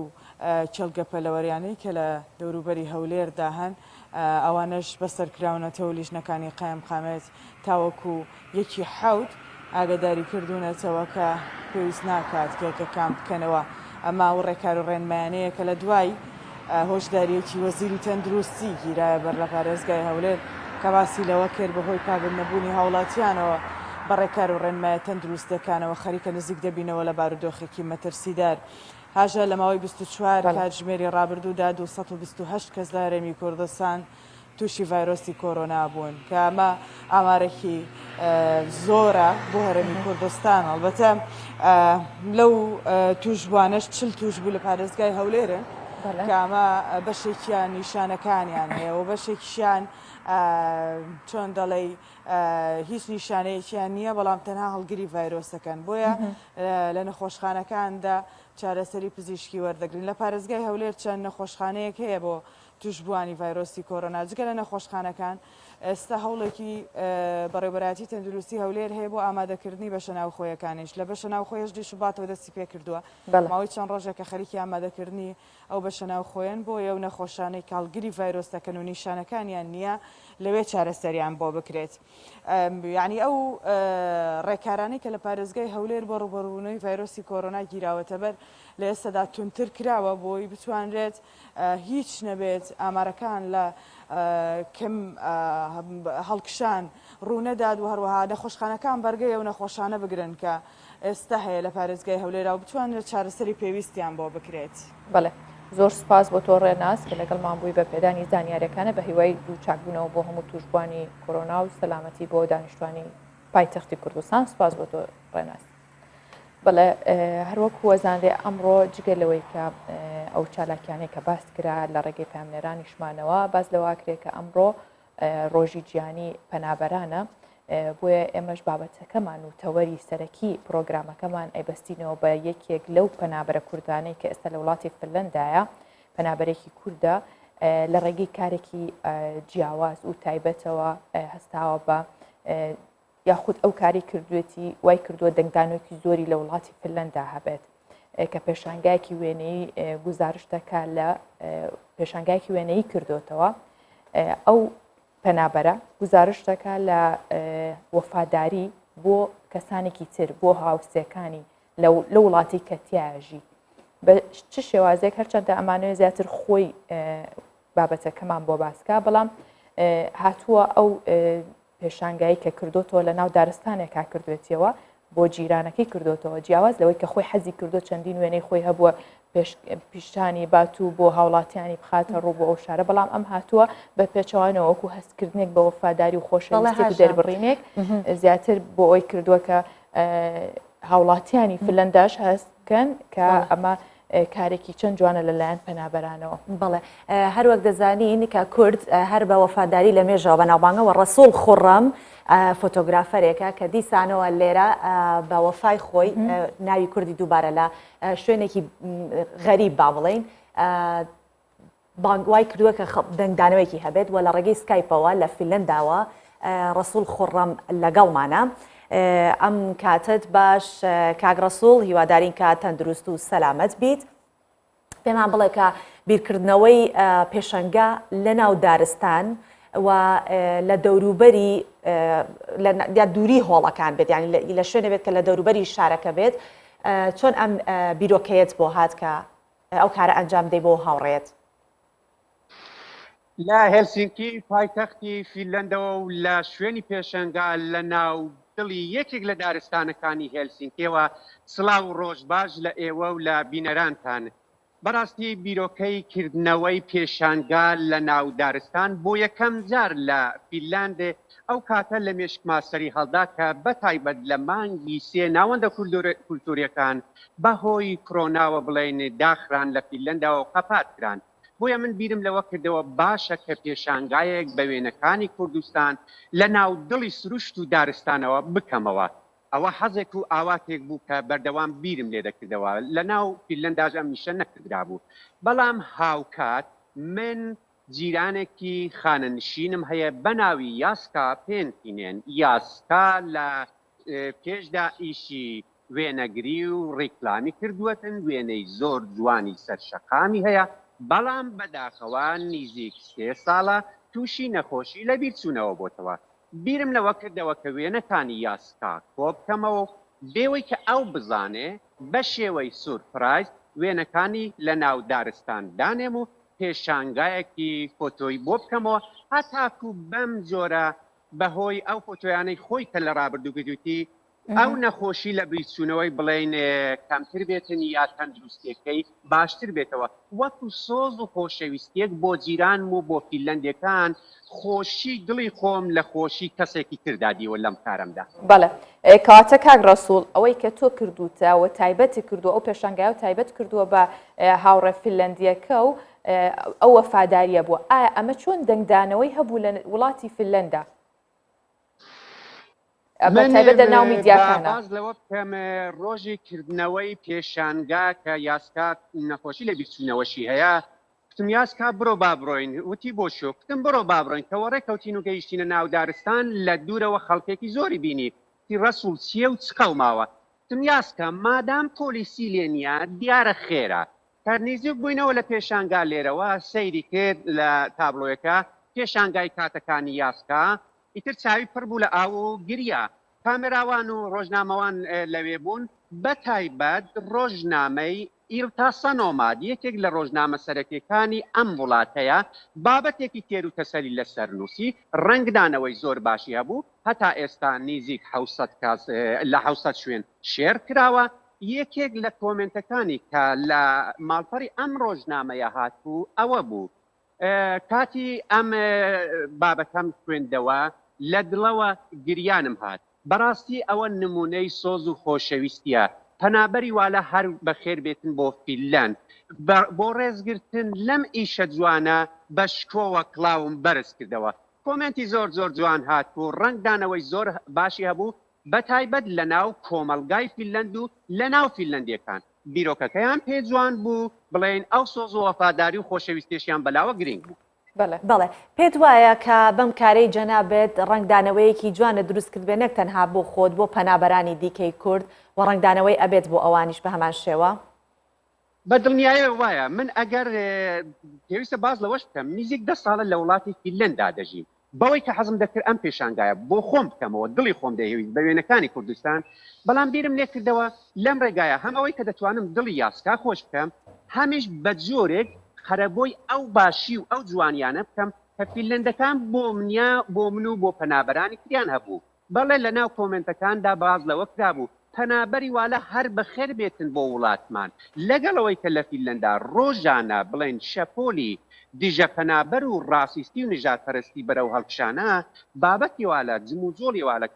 کێڵگە پەلەوەریانەی کە لە دەوروبەری هەولێردا هەن ئەوانەش بەسەرکراونەتەوە لیژنەکانی قایمقامێت تاوەکو یەکی حەوت ئاگاداری کردوونەتەوە کە پێویست ناکات کێڵگەکان بکەنەوە. ئەمە ئەو ڕێکار و ڕێنمایانەیە کە لە دوای هۆشدارییەکی وەزیری تەندروستی گیرایە بەر لە پارێزگای هەولێر کە باسی لەوە کرد بەهۆی پابەندنەبوونی هاوڵاتیانەوە بە ڕێکار و ڕێنمایە تەندروستییەکانەوە خەریکە نزیک دەبینەوە لە بارودۆخێکی مەترسیدار. هاژە لە ماوەی 24 کاتژمێری ڕابردوودا 228 کەس لە هەرێمی کوردستان تووشی ڤایرۆسی کۆرۆنا بوون کە ئەمە ئامارێکی زۆرە بۆ هەرێمی کوردستان ئەڵبەتە لەو تووشبووانەش چل تووشبوو لە پارێزگای هەولێرن کە ئەمە بەشێکیان نیشانەکانیان هەیە و بەشێکیشیان چۆن دەڵێی هیچ نیشانەیەکیان نییە بەڵام تەنها هەڵگری ڤایرۆسەکەن بۆیە لە نەخۆشخانەکاندا چارەسەری پزیشکی وەردەگرن لە پارێزگای هەولێر چەند نەخۆشخانەیەک هەیە بۆ تووشبووانی ڤایرۆسی کۆرۆنا جگە لە نەخۆشخانەکان ئێستا هەوڵێکی بەڕێوەبەرایەتی تەندروستی هەولێر هەیە بۆ ئامادەکردنی بەشە ناوخۆیەکانیش لە بەشە ناوخۆی هەشتی شوباتەوە دەستی پێکردووە ماوەی چەند ڕۆژێکە خەریکی ئامادەکردنی ئەو بەشە ناوخۆیەن بۆیە و نەخۆشانەی کاڵگری ڤایرۆسەکەن و نیشانەکانیان نییە لەوێ چارەسەریان بۆ بکرێت. یعنی ئەو ڕێکارانەی کە لە پارێزگای هەولێر بۆ ڕوبەڕوونەوەی ڤایرۆسی کۆرۆنا گیراوەتەبەر لە ئێستادا توندتر کراوە بۆی بتوانرێت هیچ نەبێت ئامارەکان لە کەم هەڵکشان ڕوونەدات و هەروەها نەخۆشخانەکان بەرگەی ئەو نەخۆشانە بگرن کە ئێستا هەیە لە پارێزگای هەولێرا و بتوانرێت چارەسەری پێویستیان بۆ بکرێت. بەڵێ زۆر سوپاس بۆ تۆ ڕێناس کە لەگەڵمان بووی بە پێدانی زانیاریەکانە بە هیوای زوو چاکبوونەوە بۆ هەموو تووشبووانی کۆرۆنا و سەلامەتی بۆ دانیشتوانی پایتەختی کوردستان سوپاس بۆ تۆ ڕێناس. بەڵێ هەروەک وەزانرێ ئەمڕۆ جگە لەوەی کە ئەو چالاکیانەی کە باس کرا لە ڕێگەی پامنێرانیشمانەوە باس لەواکرێ کە ئەمڕۆ ڕۆژی جیهانی پەنابەرانە بۆیە ئێمەش بابەتەکەمان و تەوەری سەرەکی پرۆگرامەکەمان ئەیبەستینەوە بە یەکێک لەو پەنابەرە کوردانەی کە ئێستا لە وڵاتی فنلندایە پەنابەرێکی کوردە لە ڕێگەی کارێکی جیاواز و تایبەتەوە هەستاوە بە یاخود ئەو کاری کردوێتی وای کردووە دەنگدانێکی زۆری لە وڵاتی فنلندا هەبێت کە پێشانگایەکی وێنەی گوزارش دەکا لە پێشانگایەکی وێنەیی کردوتەوە ئەو پەنابەرە گوزارش دەکا لە وەفاداری بۆ کەسانێکی تر بۆ هاوسێکانی لە وڵاتی کە تیاژی بە چ شێوازێک هەرچەندە ئەمانەوێ زیاتر خۆی. بابەتەکەمان بۆ باسکا بەڵام هاتووە ئەو پێشانگایی کە کردوتەوە لە ناو دارستانێکا کردوێتیەوە بۆ جیرانەکەی کردوتەوە جیاواز لەوەی کە خۆی حەزی کردو چەندین وێنەی خۆی هەبووە پیشانی بات و بۆ هاوڵاتیانی بخاتە ڕوو بۆ ئەو شارە بەڵام ئەم هاتووە بە پێچەوانەوە وەکو هەستکردنێک بە وەفاداری و خۆشەویستی و دەربڕینێک زیاتر بۆ ئەوی کردووە کە هاوڵاتیانی فلەنداش هەست بکەن کە ئەمە کارێکی چەند جوانە لەلایەن پەنابەرانەوە. بەڵێ هەروەک دەزانین کە کورد هەر بە وەفاداری لە مێژەوە بەناوبانگە و ڕەسوڵ خوڕەم فۆتۆگرافەرێکە کە دیسانەوە لێرە بە وەفای خۆی ناوی کوردی دووبارە لە شوێنێکی غەریب با بڵێین بانگ وای کردووە کە دەنگدانەوەیەکی هەبێت و لە ڕێگەی سکایپەوە لە فینلەنداوە ڕەسوڵ خوڕەم لەگەڵمانە. ئەم کاتت باش کاک ڕەسوڵ هیوادارین کە تەندروست و سەلامەت بیت. پێمان بڵێ کە بیرکردنەوەی پێشەنگە لە ناو دارستان و لە دەوروبەری یا دووری هۆڵەکان بێت یعنی لە شوێنێ بێت کە لە دەوروبەری شارەکە بێت چۆن ئەم بیرۆکەیەت بۆ هات کە ئەو کارە ئەنجام بدەی بۆ هاوڕێت؟ لە هێلسینکی پایتەختی فینلەندەوە و لە شوێنی پێشەنگا لە ناو دڵی یەکێک لە دارستانەکانی هێلسینکیەوە سڵاو و ڕۆژ باش لە ئێوە و لە بینەرانتان. بەڕاستی بیرۆکەی کردنەوەی پێشانگا لە ناو دارستان بۆ یەکەم جار لە فینلاند ئەو کاتە لە مێشکما سەری هەڵدا کە بە تایبەت لە مانگی سێ ناوەندە کولتوریەکان بە هۆی کرۆناوە بڵێین داخران لە فینلەنداوە و قەپات کران بۆیە من بیرم لەوە کردەوە باشە کە پێشانگایەک بە وێنەکانی کوردستان لە ناو دڵی سروشت و دارستانەوە بکەمەوە ئەوە حەزێک و ئاواتێک بوو کە بەردەوام بیرم لێ دەکردەوە لە ناو فینلەنداش ئەم ئیشە نەکردرابوو بەڵام هاوکات من جیرانێکی خانەنشینم هەیە بە ناوی یاسکا پێنتینێن یاسکا لە پێشدا ئیشی وێنەگری و ڕیکلامی کردووەتن، وێنەی زۆر جوانی سەر شەقامی هەیە، بەڵام بەداخەوە نیزیک سێ ساڵە تووشی نەخۆشی لەبیرچوونەوە بۆتەوە. بیرم لەوە کردەوە کە وێنەکانی یاسکا کۆبکەمەوە و بێوەی کە ئەو بزانێ بە شێوەی سورپرایز وێنەکانی لە ناو دارستان دانێم و پێشانگایەکی فۆتۆی بۆ بکەمەوە هەتاکوو بەم جۆرە بە هۆی ئەو فۆتۆیانەی خۆی کە لە ڕابردوو گرتوویتی ئەو نەخۆشی لە بیرچوونەوەی بڵێین کەمتر بێتن یا تەندروستیەکەی باشتر بێتەوە وەکو سۆز و خۆشەویستیەک بۆ جیرانم و بۆ فینلەندیەکان خۆشی دڵی خۆم لە خۆشی کەسێکی تردا دیوە لەم کارەمدا. بەڵێ کەواتە کاک ڕەسوڵ ئەوەی کە تۆ کردووتە و تایبەتی کردووە ئەو پێشانگایە و تایبەت کردووە بە هاوڕێ فینلەندیەکە و ئەو وەفاداریە بووە ئایا ئەمە چۆن دەنگدانەوەی هەبوو لە وڵاتی فینلەندا؟ من بەتایبەت لە ناو با میدیاکانە. باس لەوە بکەم ڕۆژی کردنەوەی پێشانگا کە یاسکا نەخۆشی لە بیرچوونەوەشی هەیە کوتم یاسکا بڕۆ با بڕۆین وتی بۆ شۆ کوتم بڕۆ با بڕۆین کە وەڕێ کەوتین و گەیشتینە ناو دارستان لە دوورەوە خەڵکێکی زۆری بینی وتی ڕەسوڵ چییە و چ قەوماوە کوتم یاسکا مادام پۆلیسی لێ نییە دیارە خێرە کە نیزیک بووینەوە لە پێشانگا لێرەوە سەیری کرد لە تابڵۆیەکە پێشانگای کاتەکانی یاسکا ئیتر چاوی پڕ بوو لە ئاو و گریا. کامێراوان و ڕۆژنامەوان لەوێ بوون، بە تایبەت ڕۆژنامەی ئیلتا سانۆمات، یەکێک لە ڕۆژنامە سەرەکییەکانی ئەم وڵاتەیە، بابەتێکی تێروتەسەلی لەسەر نووسی، ڕەنگدانەوەی زۆر باشی هەبوو، هەتا ئێستا نیزیک 700 کەس لە 700 شوێن share کراوە. یەکێک لە کۆمێنتەکانی کە لە ماڵپەڕی ئەم ڕۆژنامەیە هاتبوو ئەوە بوو، کاتی ئەم بابەتەم خوێندەوە لە دڵەوە گریانم هات. بەڕاستی ئەوە نمونەی سۆز و خۆشەویستیە. پەنابەری والە هەر بەخێر بێتن بۆ فینلەند. بۆ ڕێزگرتن لەم ئیشە جوانە بە شکۆوە کڵاوم بەرز کردەوە. کۆمێنتی زۆر زۆر جوان هات و ڕەنگدانەوەی زۆر باشی هەبوو بەتایبەت لەناو کۆمەڵگای فینلەند و لەناو فینلەندیەکان. بیرۆکەکەیان پێ جوان بوو، بڵێین ئەو سۆز و وەفاداری و خۆشەویستیەشیان بەلاوە گرینگ بوو. بەڵێ. بەڵێ. پێت وایە کە بەم کارەی جەنابت ڕەنگدانەوەیەکی جوانت دروست کردبێ نەک تەنها بۆ خۆت بۆ پەنابەرانی دیکەی کورد و ڕەنگدانەوەی ئەبێت بۆ ئەوانیش بە هەمان شێوە؟ بە دڵنیایەوە وایە. من ئەگەر پێویستە باس لەوەش بکەم نیزیک دە ساڵە لە وڵاتی فینلەندا دەژیم. بەوەی کە حەزم دەکرد ئەم پێشانگایە بۆ خۆم بکەمەوە، دڵی خۆم دەیهەویست بە وێنەکانی کوردستان، بەڵام بیرم لێ کردەوە لەم ڕێگایە هەم ئەوەی کە دەتوانم دڵی یاسکا خۆش بکەم، هەمیش بە جۆرێک قەرەبۆی ئەو باشی و ئەو جوانیانە بکەم کە فینلەندەکان بۆ منیا بۆ من و بۆ پەنابەرانی تریان هەبوو. بەڵێ لە ناو کۆمێنتەکاندا باس لەوە کرابوو پەنابەری والە هەر بەخێر بێتن بۆ وڵاتمان، لەگەڵ ئەوەی کە لە فینلەندا ڕۆژانە بڵێن شەپۆلی دژە پەنابەر و ڕاسیستی و نژادپەرستی بەرەو هەڵکشانە، بابەتی والە جموجۆڵی والە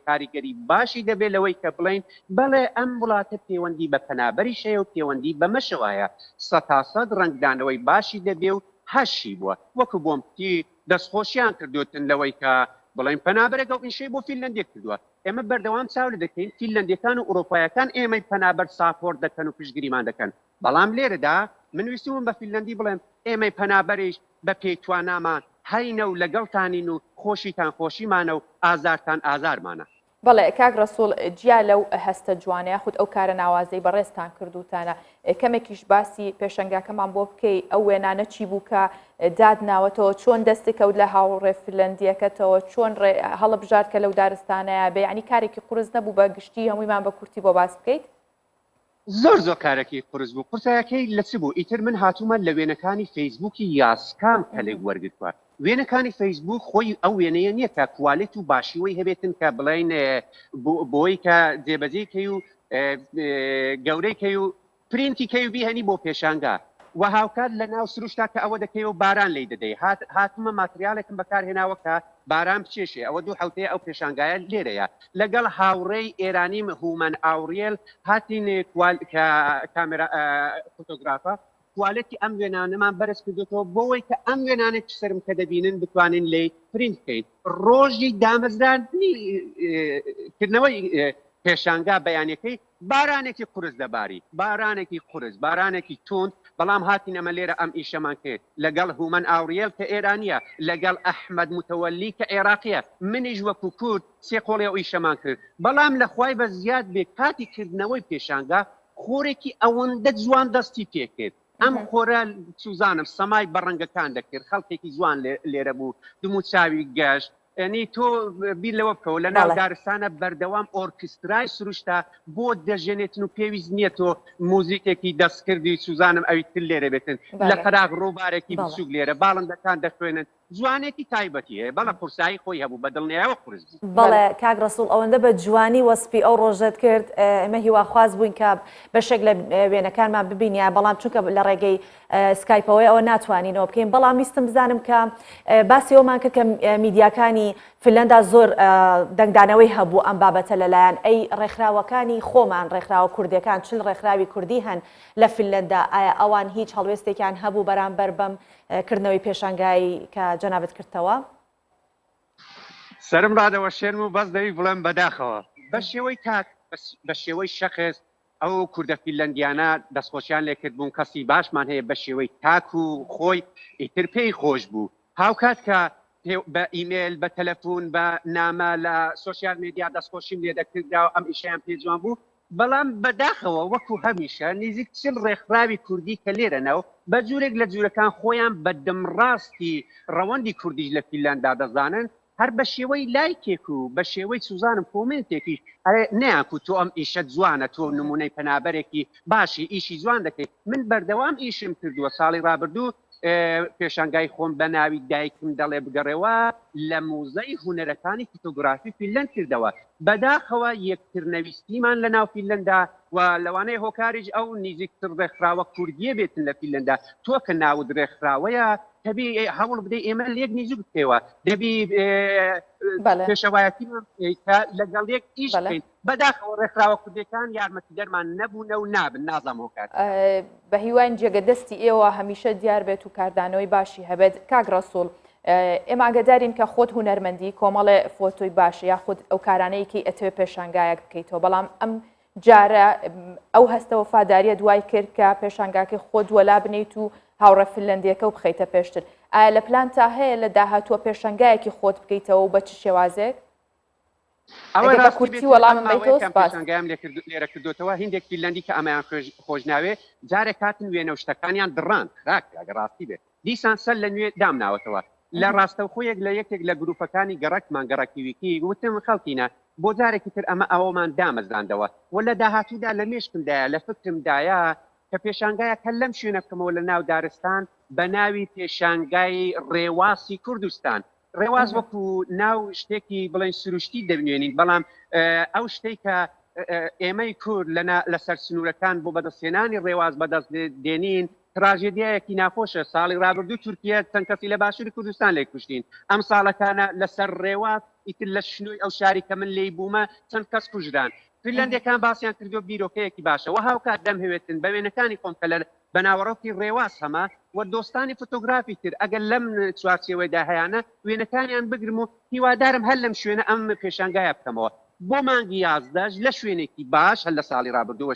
کاریگەری باشی دەبێت لەوەی کە بڵێین بەڵێ ئەم وڵاتە پێوەندی بە پەنابەریش هەیە و پێوەندی بەمەشەوە هەیە سەتاسەد ڕەنگدانەوەی باشی دەبێ و هەشی بووە وەکو بۆم کوتی دەستخۆشیان کردوتن لەوەی کە بڵێن پەنابەرێک ئەو ئیشەی بۆ فینلەندیەک کردووە. ئێمە بەردەوام چاو لێ دەکەین فینلەندیەکان و ئوروپایەکان ئێمەی پەنابەر support دەکەن و پشتگیریمان دەکەن. بەڵام لێرەدا من ویستوومە بە فینلەندی بڵێم ئێمەی پەنابەریش بە پێی توانامان هەینە و لەگەڵتانین و خۆشیتان خۆشیمانە و ئازارتان ئازارمانە. بەڵێ کاک ڕەسوڵ جیا لەو هەستە جوانە یاخود ئەو کارە ناوازەی بەڕێزتان کردوتانە کەمێکیش باسی پێشەنگاکەمان بۆ بکەی ئەو وێنانە چی بوو کە داد ناوەتەوە چۆن دەست کەوت لە هاوڕێ فلەندیەکەتەوە چۆن هەڵبژارد کە لەو دارستانەیە بێ ینی کارێکی قورس نەبوو بە گشتی هەموویمان بە کورتی بۆ باس بکەیت؟ زۆر زۆر کارەکی قورس بوو قورسایەکەی لە چ بوو ئیتر من هاتوومە لە وێنەکانی فەیسبووکی یاسکام کەلک وەرگرتووە وێنەکانی فەیسبووک خۆی ئەو وێنەیە نییە کە quality و باشیوەی هەبێتن کە بڵێین بۆی کە جێبەجێی کەی و گەورەی کەی و پرینتی کەی و بیهێنی بۆ پێشانگا و هاوکات لە ناو سروشتا کە ئەوە دەکەی و باران لێی دەدەی هات هاتمە ماتریالێکم بەکار هێناوە کە باران بچێشێ ئەوە دوو حەوتەیە ئەو پێشانگایە لێرەیە لەگەڵ هاوڕێی ئێرانیم هومەن ئاوریێل هاتین کوال کە کامێرا فۆتۆگرافە quality ئەم وێنانەمان بەرز کردوێتەوە بۆەوەی کە ئەم وێنانێک سەرم کە دەبینن بتوانین لێی پرینت بکەین ڕۆژی دامەزراندنی کردنەوەی پێشانگا بەیانەکەی بارانێکی قورس دەباری، بارانێکی قورس، بارانێکی توند، بەڵام هاتین ئەمە لێرە ئەم ئیشەمان کرد لەگەڵ هومەن ئاوریێل کە ئێرانییە، لەگەڵ ئەحمەد متەوەلی کە عێراقییە، منیش وەکو کورد سێ قۆڵی ئەو ئیشەمان کرد، بەڵام لە خوای بە زیاد بێ کاتی کردنەوەی پێشانگا خۆرێکی ئەوەندە جوان دەستی پێکرد، ئەم خۆرە چوزانم سەمای بە ڕەنگەکان دەکرد، خەڵکێکی جوان لێرە بوو، دموچاوی گەش، یانی تۆ بیر لەوە بکەوە لە ناو دارستانە بەردەوام ئۆرکسترای سروشتە بۆ دەژەنێتن و پێویست نییە تۆ موزیکێکی دەستکردی سوزانم ئەوی تر لێرە بێتن لە قەراغ ڕووبارێکی بچووک لێرە باڵندەکان دەخوێنن جوانێکی تایبەتی هەیە بەڵێ قورسایی خۆی هەبوو بە دڵنیایەوە قورس بوو. بەڵێ کاک ڕەسوڵ ئەوەندە بە جوانی وەسفی ئەو ڕۆژەت کرد ئێمە هیواخواز بووین کە بەشێک لە وێنەکانمان ببینیە بەڵام چونکە لە ڕێگەی سکایپەوەی ئەوە ناتوانینەوە بکەین بەڵام ویستم بزانم کە باسی ئەومان کرد کە میدیاکانی فنلندا زۆر دەنگدانەوەی هەبوو ئەم بابەتە لەلایەن ئەی ڕێکخراوەکانی خۆمان ڕێکخراوە کوردەکان چل ڕێکخراوی کوردی هەن لە فنلندا ئایا ئەوان هیچ هەڵوێستێکیان هەبوو بەرامبەر بەم کردنەوەی پێشانگای کە جەنابت کردتەوە؟ سەرم ڕادەوەشێنم و بەس دەوی بڵێم بەداخەوە بە شێوەی تاک بە شێوەی شەخس ئەو کوردە فینلەندیانە دەستخۆشیان لێکردبووم، کەسی باشمان هەیە بەشێوەی تاک و خۆی ئیتر پێی خۆش بوو. هاوکات کە بە ئیمێل، بە تەلەفون، بە نامە لە social media دەستخۆشیم لێدەکردرا و ئەم ئیشەیان پێ جوان بوو، بەڵام بەداخەوە وەکو هەمیشە نیزیک 40 ڕێکخراوی کوردی کە لێرەنە و بە جورێک لە جورەکان خۆیان بە دمڕاستی ڕەوەندی کوردیش لە فینلەندا دەزانن، هەر بە شێوەی لایکێک و بە شێوەی سوزانم کۆمێنتێکیش ئەرێ نەیانکوت تۆ ئەم ئیشەت جوانە تۆ نمونەی پەنابەرێکی باشی ئیشی جوان دەکەی من بەردەوام ئیشم کردووە ساڵی ڕابردوو پێشانگای خۆم بە ناوی دایکم دەڵێ بگەڕێوە لە موزەی هونەرەکانی فۆتۆگرافی فینلەند کردەوە بەداخەوە یەکترنەویستیمان لە ناو فینلەندا و لەوانەیە هۆکاریش ئەو نیزیکتر ڕێکخراوە کوردیە بێتن لە فینلەندا تۆ کە ناوت ڕێکخراوەیە دەبی هەوڵ بدەی ئێمە لێک نیزیک بکەیەوە دەبی پێشەوایەتیمان بکەیت کە لەگەڵ یەک ئیش بکەین بەداخەوە ڕێکخراوە کوردیەکان یارمەتیدەرمان نەبوونە و نابن نازانم هۆکار بە هیواین جێگە دەستی ئێوە هەمیشە دیار بێت و کاردانەوەی باشی هەبێت کاک ڕەسوڵ ئێمە ئاگادارین کە خۆت هونەرمەندی کۆمەڵێ فۆتۆی باش یاخود ئەو کارانەیەکی ئەتەوێ پێشانگایەک بکەیتەوە بەڵام ئەم جارە ئەو هەستە وەفاداریە دوای کرد کە پێشانگاکەی خۆت وەلا بنیت و هاوڕێ فنلەندیەکە و بخەیتە پێشتر ئایا لە پلانتا هەیە لە داهاتووە پێشانگایەکی خۆت بکەیتەوە و بە چ شێوازێک؟ ئەوە ئەگەر بە ڕاستی کورتی بێت ئەم وەڵامم ماوەیە بەیتەوە کەم سپاس. پێشانگایان لێ کرد لێرە کردۆتەوە هیندێک فینلەندی کە ئەمەیان خوێژ خۆش ناوێ جارێک هاتن وێنە و شتەکانیان دڕاند خراک کرد ئەگەر ڕاستی بێت دیسان سەر لە نوێ دامناوەتەوە لە ڕاستەوخۆیەک لە یەکێک لە گروپەکانی گەڕەکمان گەڕەکی ویکی وتم خەڵکینە بۆ جارێکی تر ئەمە ئەوەمان دامەزراندەوە و لە داهاتوودا لە مێشکمدایە لە فکرمدایە کە. کە پێشانگایەک هەر لەم شوێنە بکەمەوە لە ناو دارستان بە ناوی پێشانگای ڕێواسی کوردستان. ڕێواس وەکو ناو شتێکی بڵێن سروشتی دەنوێنین، بەڵام ئەو شتەی کە ئێمەی کورد لەسەر سنوورەکان بۆ بەدەستهێنانی ڕێواس بەدەست دێنین تراژێدیایەکی ناخۆشە. ساڵی ڕابردوو تورکیە چەند کەسی لە باشووری کوردستان لێ کوشتین، ئەم ساڵەکانە لەسەر ڕێواس ئیتر لە شنۆی ئەو شاری کە من لێی بوومە چەند کەس کوژران. فینلەندیەکان باسیان کردووە بیرۆکەیەکی باشە وە هاوکات دەمهەوێتن بە وێنەکانی خۆم کە لە بە ناوەڕۆکی ڕێواس هەمە و دۆستانی فۆتۆگرافی تر ئەگەر لەم چوارچێوەیدا هەیانە وێنەکانیان بگرم و هیوادارم هەر لەم شوێنە ئەم پێشانگایە بکەمەوە بۆ مانگی یازدەش لە شوێنێکی باش هەر لە ساڵی ڕابردووە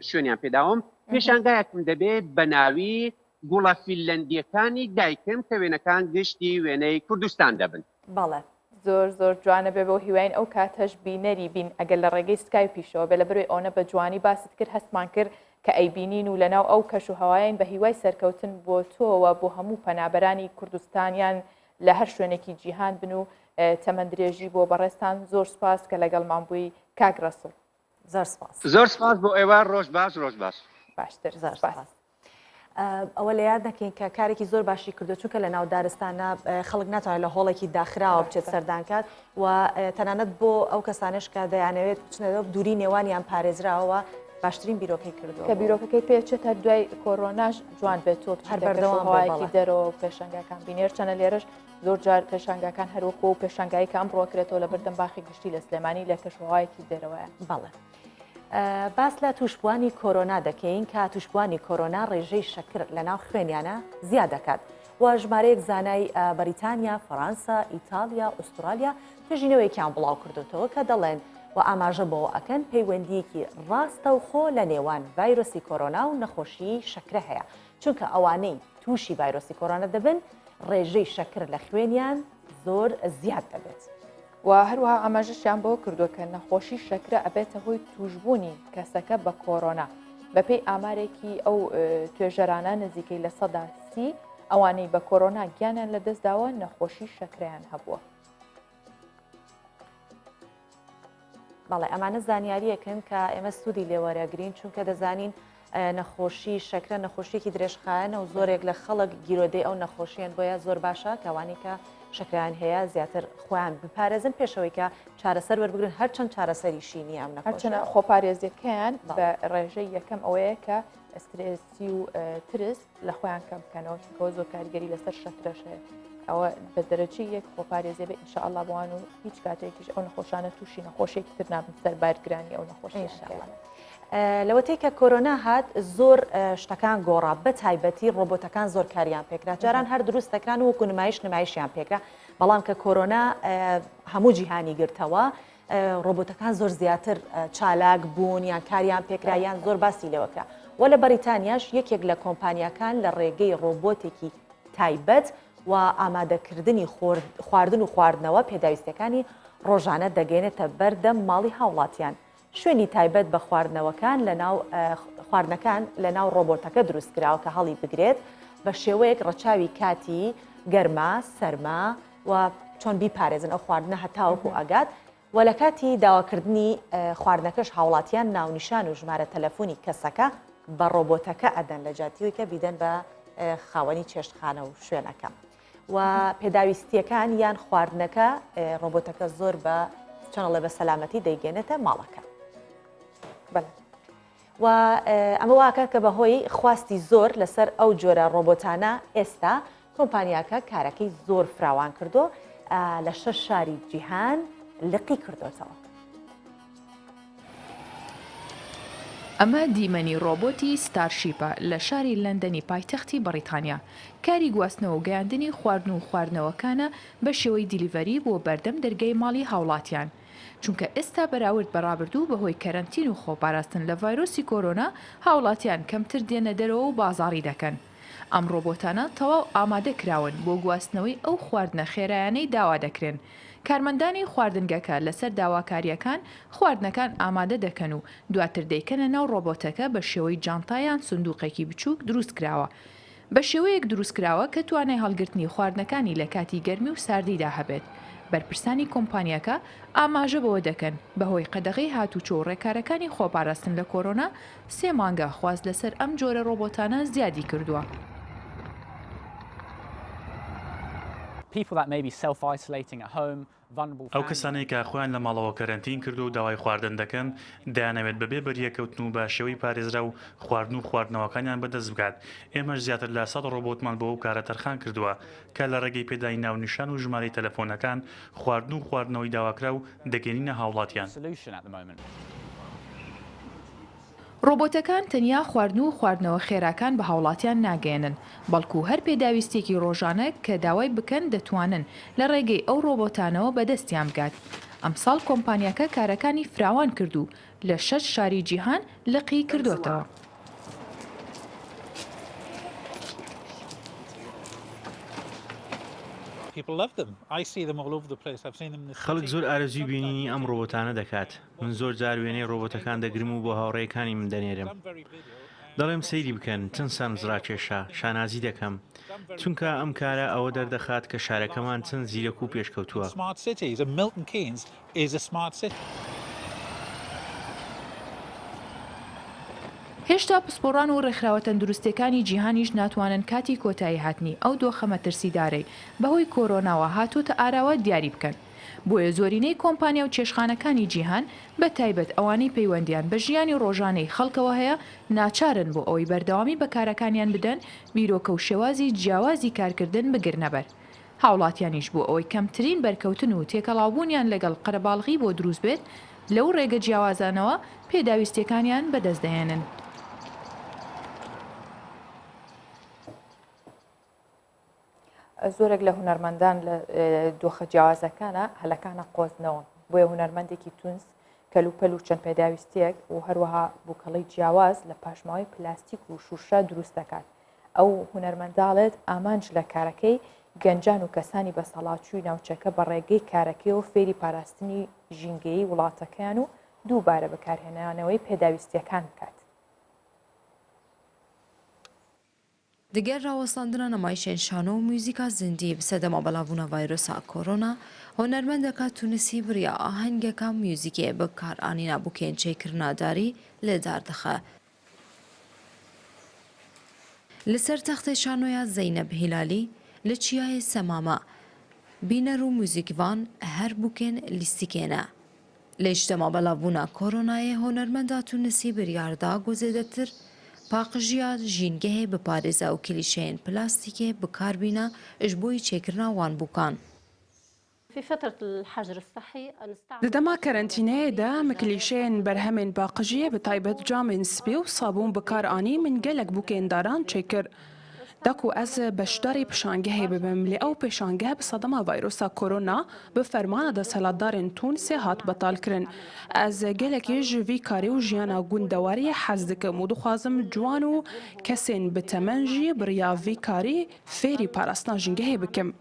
شوێنیان پێداوم پێشانگایەکم دەبێت بە ناوی گوڵە فینلەندیەکانی دایکم کە وێنەکان گشتی وێنەی کوردستان دەبن. بەڵێ. زۆر زۆر جوانە بێ بەو هیواین ئەو کاتەش بینەری بین ئەگەر لە ڕێگەی سکایپیشەوە بێ لەبەرەوەی ئەوەنە بە جوانی باست کرد هەستمان کرد کە ئەیبینین و لەناو ئەو کەش و هەوایین بە هیوای سەرکەوتن بۆ تۆوە بۆ هەموو پەنابەرانی کوردستانیان لە هەر شوێنێکی جیهان بن و تەمەن درێژی بۆ بەڕێزتان زۆر سوپاس کە لەگەڵمان بووی کاک ڕەسوڵ. زۆر سپاس. زۆر سپاس بۆ ئێوە ڕۆژ باش ڕۆژ باش. باشتر زۆر سپاس. سپاس. ئەوە لە یاد نەکەین کە کارێکی زۆر باشی کردو چونکە لە ناو دارستانە خەڵک ناتوانێت لە هۆڵێکی داخراوە بچێت سەردان کات و تەنانەت بۆ ئەو کەسانش کە دەیانەوێت بچنەوە دووری نێوانیان پارێزراوە باشترین بیرۆکەی کردو کە بیرۆکەکەی پێچێت هەر دوای کۆرۆناش جوان بێت تۆ هەر بەردەوام بەردەوامێکی دەرەوە پێشنگاکان بینێر چەنە لێرەش زۆر جار پێشانگاکان هەروەکو و پێشانگای کە ئەمڕۆ کرێتەوە لە بەردەم باخی گشتی لە سلێمانی لە کەشوهوایەکی دەرەوەیە. بەڵێ. باس لە تووشبووانی کۆرۆنا دەکەین کە تووشبووانی کۆرۆنا ڕێژەی شەکر لە ناو خوێنیانە زیاد دەکات و ژمارەیەک زانای بەریتانیا، فەڕەنسا، ئیتاڵیا، ئوسترالیا توێژینەوەیەکیان بڵاو کردوتەوە کە دەڵێن و ئاماژە بەوە ئەکەن پەیوەندییەکی ڕاستەوخۆ لە نێوان ڤایرۆسی کۆرۆنا و نەخۆشیی شەکرە هەیە چونکە ئەوانەی تووشی ڤایرۆسی کۆرۆنا دەبن ڕێژەی شەکر لە خوێنیان زۆر زیاد دەبێت. و هەروەها ئاماژەشیان بەوە کردووە کە نەخۆشی شەکرە ئەبێتە هۆی تووشبوونی کەسەکە بە کۆرۆنا. بەپێی ئامارێکی ئەو توێژەرانە نزیکەی 30% ئەوانەی بە کۆرۆنا گیانیان لەدەستداوە نەخۆشی شەکرەیان هەبووە. بەڵێ ئەمانە زانیاریەکن کە ئێمە سوودی لێوەرەگرین چونکە دەزانین نەخۆشی شەکرە نەخۆشیێکی درێژخایەنە و زۆرێک لە خەڵک گیرۆدەی ئەو نەخۆشیان بۆیە زۆر باشە کەوانی کە شەکران هەیە زیاتر خۆیان بپارێزن پێشەوەی کە چارەسەر وەربگرن هەرچەند چارەسەریشی نییە ئەم هەرچەنە خۆپارێزیەکەیان بە ڕێژەی یەکەم ئەوەیە کە سترێسی و ترس لە خۆیان کەم بکەنەوە چونکەوە زۆر کاریگەری لەسەر شەکرەش هەیە ئەوە بە دەرەجەی یەک خۆپارێزێ بێ ئینشاءاللە بۆوان و هیچ کاتێکیش ئەو نەخۆشانە تووشی نەخۆشیێکی تر نابن سەر بارگرانی ئەو نەخۆشی ئینشاءاللە. لەوەتەی کە کۆرۆنا هات زۆر شتەکان گۆڕا بە تایبەتی ڕۆبۆتەکان زۆر کاریان پێکرا جاران هەر دروست دەکران وەکو نمایش نمایشیان پێکرا بەڵام کە کۆرۆنا هەموو جیهانی گرتەوە ڕۆبۆتەکان زۆر زیاتر چالاک بوون یان کاریان پێکرا یان زۆر باسی لێوەکرا و لە بەریتانیاش یەکێک لە کۆمپانیاکان لە ڕێگەی ڕۆبۆتێکی تایبەت و ئامادەکردنی خواردن و خواردنەوە پێداویستەکانی ڕۆژانە دەگەێنێتە بەردەم ماڵی هاوڵاتیان. شوێنی تایبەت بە خواردنەوەکان لە ناو خواردنەکان لە ناو ڕۆبۆتەکە دروست کراوە کە هەڵی بگرێت بە شێوەیەک ڕەچاوی کاتی گەرما، سەرما و چۆن بیپارێزن ئەو خواردنە هەتاوەکو ئەگات و لە کاتی داواکردنی خواردنەکەش هاوڵاتیان ناونیشان و ژمارە تەلەفۆنی کەسەکە بە ڕۆبۆتەکە ئەدەن لە جاتیەوەی کە بیدەن بە خاوەنی چێشتخانە و شوێنەکە. و پێداویستیەکان یان خواردنەکە ڕۆبۆتەکە زۆر بە چەنەڵێ بە سەلامەتی دەیگەێنێتە ماڵەکە. بەڵێ. و ئەمە واکە کە بەهۆی خواستی زۆر لەسەر ئەو جۆرە ڕۆبۆتانە ئێستا کۆمپانیاکە کارەکەی زۆر فراوان کردو لە شەش شاری جیهان لقی کردوتەوە. ئەمە دیمەنی ڕۆبۆتی ستارشیپە لە شاری لەندەنی پایتەختی بەڕیتانیا، کاری گواستنەوە و گەیاندنی خواردن و خواردنەوەکانە بە شێوەی delivery بۆ بەردەم دەرگای ماڵی هاوڵاتیان، چونکە ئێستا بەراورد بە ڕابردوو بەهۆی کەرەنتین و خۆپاراستن لە ڤایرۆسی کۆرۆنا هاوڵاتیان کەمتر دێنە دەرەوە و بازاڕی دەکەن. ئەم ڕۆبۆتانە تەواو ئامادە کراون بۆ گواستنەوەی ئەو خواردنە خێرایانەی داوا دەکرێن. کارمەندانی خواردنگەکە لەسەر داواکارییەکان خواردنەکان ئامادە دەکەن و دواتر دەیکەنە ناو ڕۆبۆتەکە بە شێوەی جانتا یان سندوقێکی بچووک دروست کراوە. بە شێوەیەک دروست کراوە کە توانای هەڵگرتنی خواردنەکانی لە کاتی گەرمی و ساردیدا هەبێت. بەرپرسانی کۆمپانیاکە ئاماژە بەوە دەکەن، بەهۆی قەدەغەی هاتوچۆ و ڕێکارەکانی خۆپاراستن لە کۆرۆنا، سێ مانگە خواست لەسەر ئەم جۆرە ڕۆبۆتانە زیادی کردووە. ئەو کەسانەی کە خۆیان لە ماڵەوە کەرەنتین کردووە و داوای خواردن دەکەن، دەیانەوێت بەبێ بەریەککەوتن و بە شێوەی پارێزراو خواردن و خواردنەوەکانیان بەدەست بگات، ئێمەش زیاتر لە سەد ڕۆبۆتمان بۆ ئەو کارە تەرخان کردووە کە لە ڕێگەی پێدانی ناونیشان و ژمارەی تەلەفۆنەکان خواردن و خواردنەوەی داواکراو دەگەینینە هاوڵاتیان. ڕۆبۆتەکان تەنیا خواردن و خواردنەوە خێراکان بە هاوڵاتیان ناگەیەنن، بەڵکو هەر پێداویستییەکی ڕۆژانە کە داوای بکەن دەتوانن لە ڕێگەی ئەو ڕۆبۆتانەوە بەدەستیان بگات. ئەمساڵ کۆمپانیاکە کارەکانی فراوان کرد و لە شەش شاری جیهان لقی کردۆتەوە. خەڵک زۆر ئارەزووی بینینی ئەم ڕۆبۆتانە دەکات. من زۆر جار وێنەی ڕۆبۆتەکان دەگرم و بۆ هاوڕێیەکانی من دەنێرم. دەڵێم سەیری بکەن چەند سەرنجڕاکێشە، شانازی دەکەم. چونکە ئەم کارە ئەوە دەردەخات کە شارەکەمان چەند زیرەک و پێشکەوتووە. هێشتا پسپۆڕان و ڕێکخراوە تەندروستییەکانی جیهانیش ناتوانن کاتی کۆتاییهاتنی ئەو دۆخە مەترسیدارەی بەهۆی کۆرۆناوە هاتۆتە ئاراوە دیاری بکەن. بۆیە زۆرینەی کۆمپانیا و چێشتخانەکانی جیهان بە تایبەت ئەوانەی پەیوەندیان بە ژیانی ڕۆژانەی خەڵکەوە هەیە ناچارن بۆ ئەوەی بەردەوامی بە کارەکانیان بدەن بیرۆکە و شێوازی جیاوازی کارکردن بگرنەبەر هاوڵاتیانیش بۆ ئەوەی کەمترین بەرکەوتن و تێکەڵاوبوونیان لەگەڵ قەرەباڵغی بۆ دروست بێت لەو ڕێگە جیاوازانەوە پێداویستیەکانیان بەدەست دەهێنن. زۆرێک لە هونەرمەندان لە دۆخە جیاوازەکانە هەلەکانە قۆزنەوە بۆیە هونەرمەندێکی تونس کەلوپەل و چەند پێداویستیەک و هەروەها بووکەڵی جیاواز لە پاشماوەی پلاستیک و شوشە دروست دەکات ئەو هونەرمەنداڵێت ئامانج لە کارەکەی گەنجان و کەسانی بەسەڵاچووی ناوچەکە بە ڕێگەی کارەکەیەوە فێری پاراستنی ژینگەیی وڵاتەکەیان و دووبارە بەکارهێنانەوەی پێداویستیەکان بکات. Digel rawestandina nemayişên şano û muzîka zindî bi sedema belavbûna vayrosa korona, hunermendeka Tûnisî bi riya ahengeka muzîkê bi karanîna bûkên çêkirina darî li dar dixe. Li ser textê şanoya Zeyneb Hîlalî li çiyayê Semama, bîner û muzîkvan her bûkên lîstikê ne. Lê ji dema belavbûna koronayê hunermenda Tûnisî biryar da ku zêdetir paqijiya jîngehê biparêze û klîşeyên plastîkê bi kar bîne ji bo çêkirina wan bûkan. Di dema kerentîneyê de min klîşeyên berhemên paqijiyê bi taybet camên spî û sabûn bi kar anî min gelek bûkên daran çêkir. Da ku ez beşdarî pêşangehê bibim lê ew pêşangeh bi sedema vayrosa korona bi fermana desthilatdarên Tûnisê hat betalkirin. Ez gelekî ji vî karê û jiyana gundewariyê hez dikim û dixwazim ciwan û kesên bi temen jî bi riya vî karî fêrî parastina jîngehê bikim.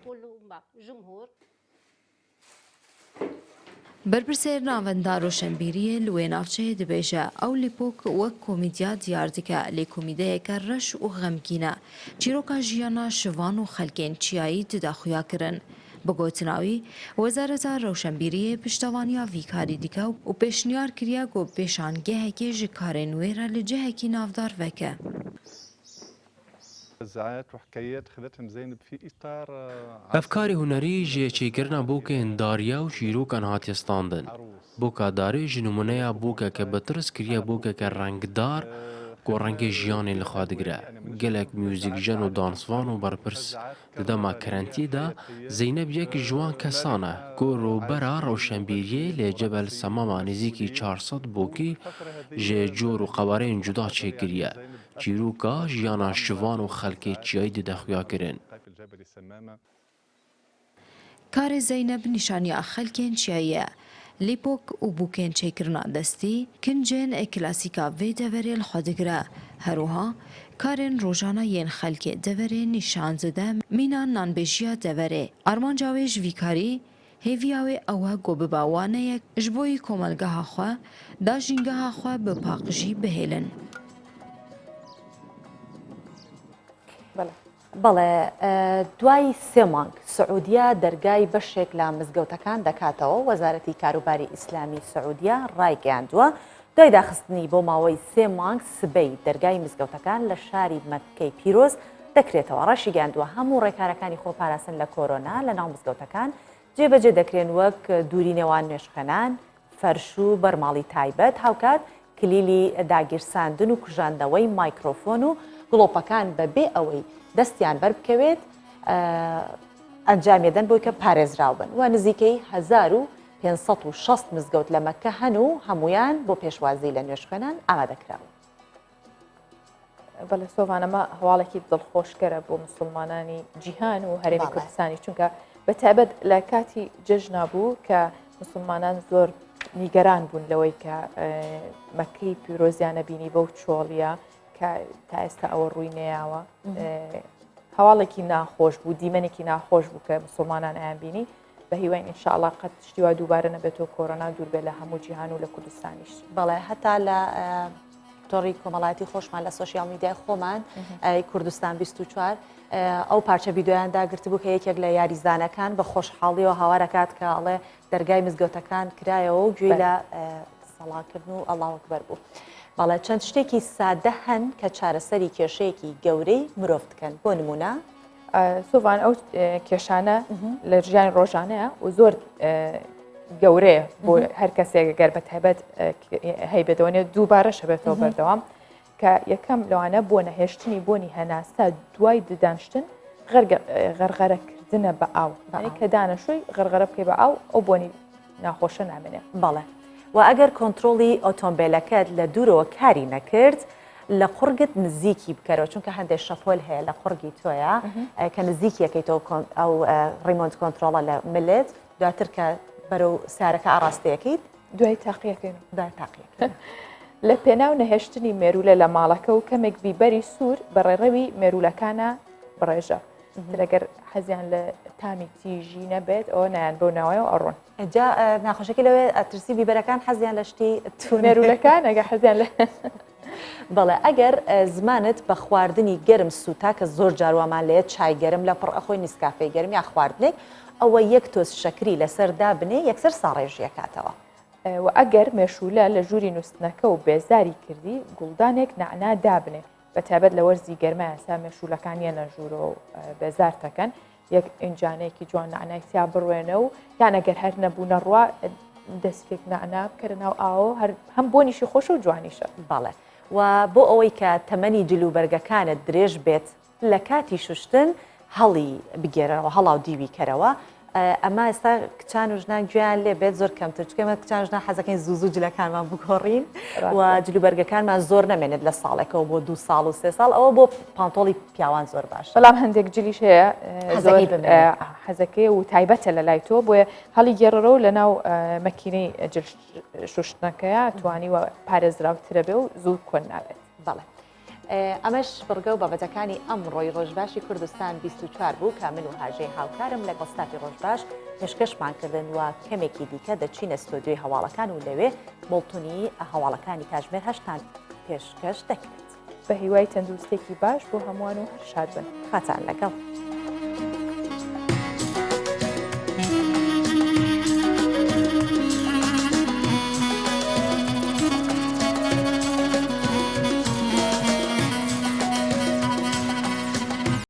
Berpirsê Navenda Roşenbîriyê li wê navçeyê dibêje, ew lîpok wek komîdya diyar dike lê komîdeyeke reş û xemgîn e. Çîroka jiyana şivan û xelkên çiyayî dide xuyakirin. Bi gotina wî, Wezareta Rewşenbîriyê piştevaniya vî karî dike û pêşniyar kiriye ku pêşangehekê ji karên wê re li cihekî navdar veke. Ev karê hunerî ji çêkirina bokên dariya û çîrokan hatiye standin. Boka darê ji nimûneya bokeke bi tirs kiriye bokeke rengdar ku rengê jiyanê li xwe digire. Gelek muzîkjen û dansvan û berpirs di dema kerentiyê de Zeyneb yek ji wan kesan e ku rûbera rewşenbîriyê li Cebel Semama nêzîkî 400 bokî ji cor û qewareyên cuda çêkiriye. Çîroka jiyana şivan û xelkê çiyayî dide xuyakirin. Karê Zeyneb nîşaniya xelkên çiyayî ye. Lîpok û bûkên çêkirina destî, kincên klasîka vê deverê li xwe digire. Her wiha karên rojane yên xelkê deverê nîşan dide mîna nanbêjiya deverê. Armanca wê ji vî karî Hêviya wê ew e ku bibe waneyek ji bo yî komelgeha xwe, da jîngeha xwe bi paqijî bihêlin. بەڵێ دوای سێ مانگ سعودیە دەرگای بەشێک لە مزگەوتەکان دەکاتەوە، وەزارەتی کاروباری ئیسلامی سعودیە ڕایگەیاندووە، دوای داخستنی بۆ ماوەی سێ مانگ سبەی دەرگای مزگەوتەکان لە شاری مەککەی پیرۆز دەکرێتەوە، ڕاشیگەیاندووە هەموو ڕێکارەکانی خۆپاراستن لە کۆرۆنا لەناو مزگەوتەکان جێبەجێ دەکرێن وەک دووری نێوان نوێژخوێنان، فەرش و بەرماڵی تایبەت، هاوکات کلیلی داگیرساندن و کوژاندنەوەی مایکرۆفۆن و گڵۆپەکان بەبێ ئەوەی دەستیان بەربکەوێت ئەنجامیدەن بۆی کە پارێزراو بن و نزیکەی 1560 مزگەوت لە مەککە هەن و هەمویان بۆ پێشوازی لە نوێژخوێنان ئامادەکراون. بەڵێ سۆڤان ئەمە هەواڵێکی دڵخۆشکەرە بۆ مسلمانانی جیهان و هەرێمی کوردستانی چونکە بە تایبەت لە کاتی جەژنا بوو کە مسلمانان زۆر نیگەران بوون لەوەی کە مەکەی پیرۆزیانە بینی بەو چۆڵیە کە تا ئێستا ئەوە ڕووی نەیاوە هەواڵێکی ناخۆش بوو دیمەنێکی ناخۆش بوو کە مسلمانان ئەیان بینی بە هیواین ان شاء اللە قەت شتی وا دووبارە نەبێتەوە کۆرۆنا دوور بێت لە هەموو جیهان و لە کوردستانیش. بەڵێ هەتا لە تۆڕی کۆمەڵایەتی خۆشمان لە سۆشیال میدیای خۆمان کوردستان 24 ئەو پارچە ڤیددیویان داگرتبوو کە یەکێک لە یاریزانەکان بە خۆشحاڵیەوە هاوارەکات کە ئەڵێ دەرگای مزگەوتەکان کرایەوە و گوێی لە سەڵاکردن و ئەڵاوەکبەر بوو. بەڵێ چەند شتێکی سادە هەن کە چارەسەری کێشەیەکی گەورەی مرۆڤ دکەن بۆ نمونە سۆڤان ئەو کێشانە لە ژیانی ڕۆژانەیە و زۆر گەورەیە بۆ هەر کەسێک گەر بە تایبەت هەیبێتەوە نێ دووبارە شەبێتەوە بەردەوام کە یەکەم لەوانە بۆ نەهێشتنی بۆنی هەناسە دوای ددانشتن غەرغەرەکردنە بە ئاو کە دانەشوی غەرغەرە بکەی بە ئاو ئەو بۆنی ناخۆشە نامێنێ. بەڵێ و ئەگەر کۆنترۆڵی ئۆتۆمبێلەکەت لە دوورەوە کاری نەکرد لە قوڕگت نزیکی بکەرەوە چونکە هەندێک شەپۆل هەیە لە قوڕگی تۆیە کە نزیکیەکەیتەوە ئەو remote control ە لە ملت دواتر کە بەرەو سارەکە ئاڕاستەیەکەیت دوای تاقیەکەین دوای تاقیەکەین. لە پێناو نەهێشتنی مێروولە لە ماڵەکە و کەمێک بیبەری سوور بە ڕێڕەوی مێروولەکانە بڕێژە. ترەگەر حەزیان لە تامی تیژی نەبێت ئەوە نایان بەو ناوەیە ئەڕۆن. جا ناخۆشەکەی لەوێ ئەترسی بیبەرەکان حەزیان لە شتی تون مێروولەکان ئەگە حەزیان لە بەڵێ ئەگەر زمانت بە خواردنی گەرم سووتا کە زۆر جاروامان لێ چای گەرم لە پڕ ئەخۆی نیسکافەی گەرم یا خواردنێک ئەوە یەک تۆز شەکری لەسەر دابنێ یەکسەر ساڕێژیەکاتەوە. وە ئەگەر مێشوولە لە ژووری نووستنەکە و بێزاری کردی گوڵدانێک نەعنا دابنێ بە تایبەت لە وەرزی گەرما ئێستا مێشوولەکان یەنە ژوورەوە و بێزارتەکەن یەک ئینجانەیەکی جوان نەعنای تیا بڕوێنە و یان ئەگەر هەر نەبوو نەڕوا دەستێک نەعنا بکەرە ناو ئاوە هەر هەم بۆنیشی خۆشە و جوانیشە. بەڵێ و بۆ ئەوەی کە تەمەنی جلوبەرگەکانت درێژ بێت لە کاتی شوشتن هەڵی بگێرەوە هەڵاو دیوی کەرەوە ئەمە ئێستا کچان و ژنان گوێیان لێ بێت زۆر کەمتر چونکە ئێمە کچان و ژنان حەزەکەین زوو زوو جلەکانمان بگۆڕین و جلوبەرگەکانمان زۆر نەمێنێت لە ساڵێکەوە بۆ دوو ساڵ و سێ ساڵ ئەوە بۆ پانتۆڵی پیاوان زۆر باش بەڵام هەندێک جلیش هەیە زۆر حەزەکەی و تایبەتە لە لای تۆ بۆیە هەڵی گێڕەرەوە لە ناو مەکینەی جل شوشتنەکەیە توانی و پارێزراوترە بێ و زوو کۆن نابێت. بەڵێ. ئەمەش بڕگە و بابەتەکانی ئەمڕۆی ڕۆژباشی کوردستان 24 بوو کە من و هاژەی هاوکارم لەگەڵ ستافی ڕۆژباش پێشکەشمان کردن و کەمێکی دیکە دەچینە ستۆدیۆی هەواڵەکان و لەوێ بۆڵتونی هەواڵەکانی کاژمێر هەشتان پێشکەش دەکرێت. بە هیوای تەندروستێکی باش بۆ هەمووان و هەر شاد بن. خواتان لەگەڵ.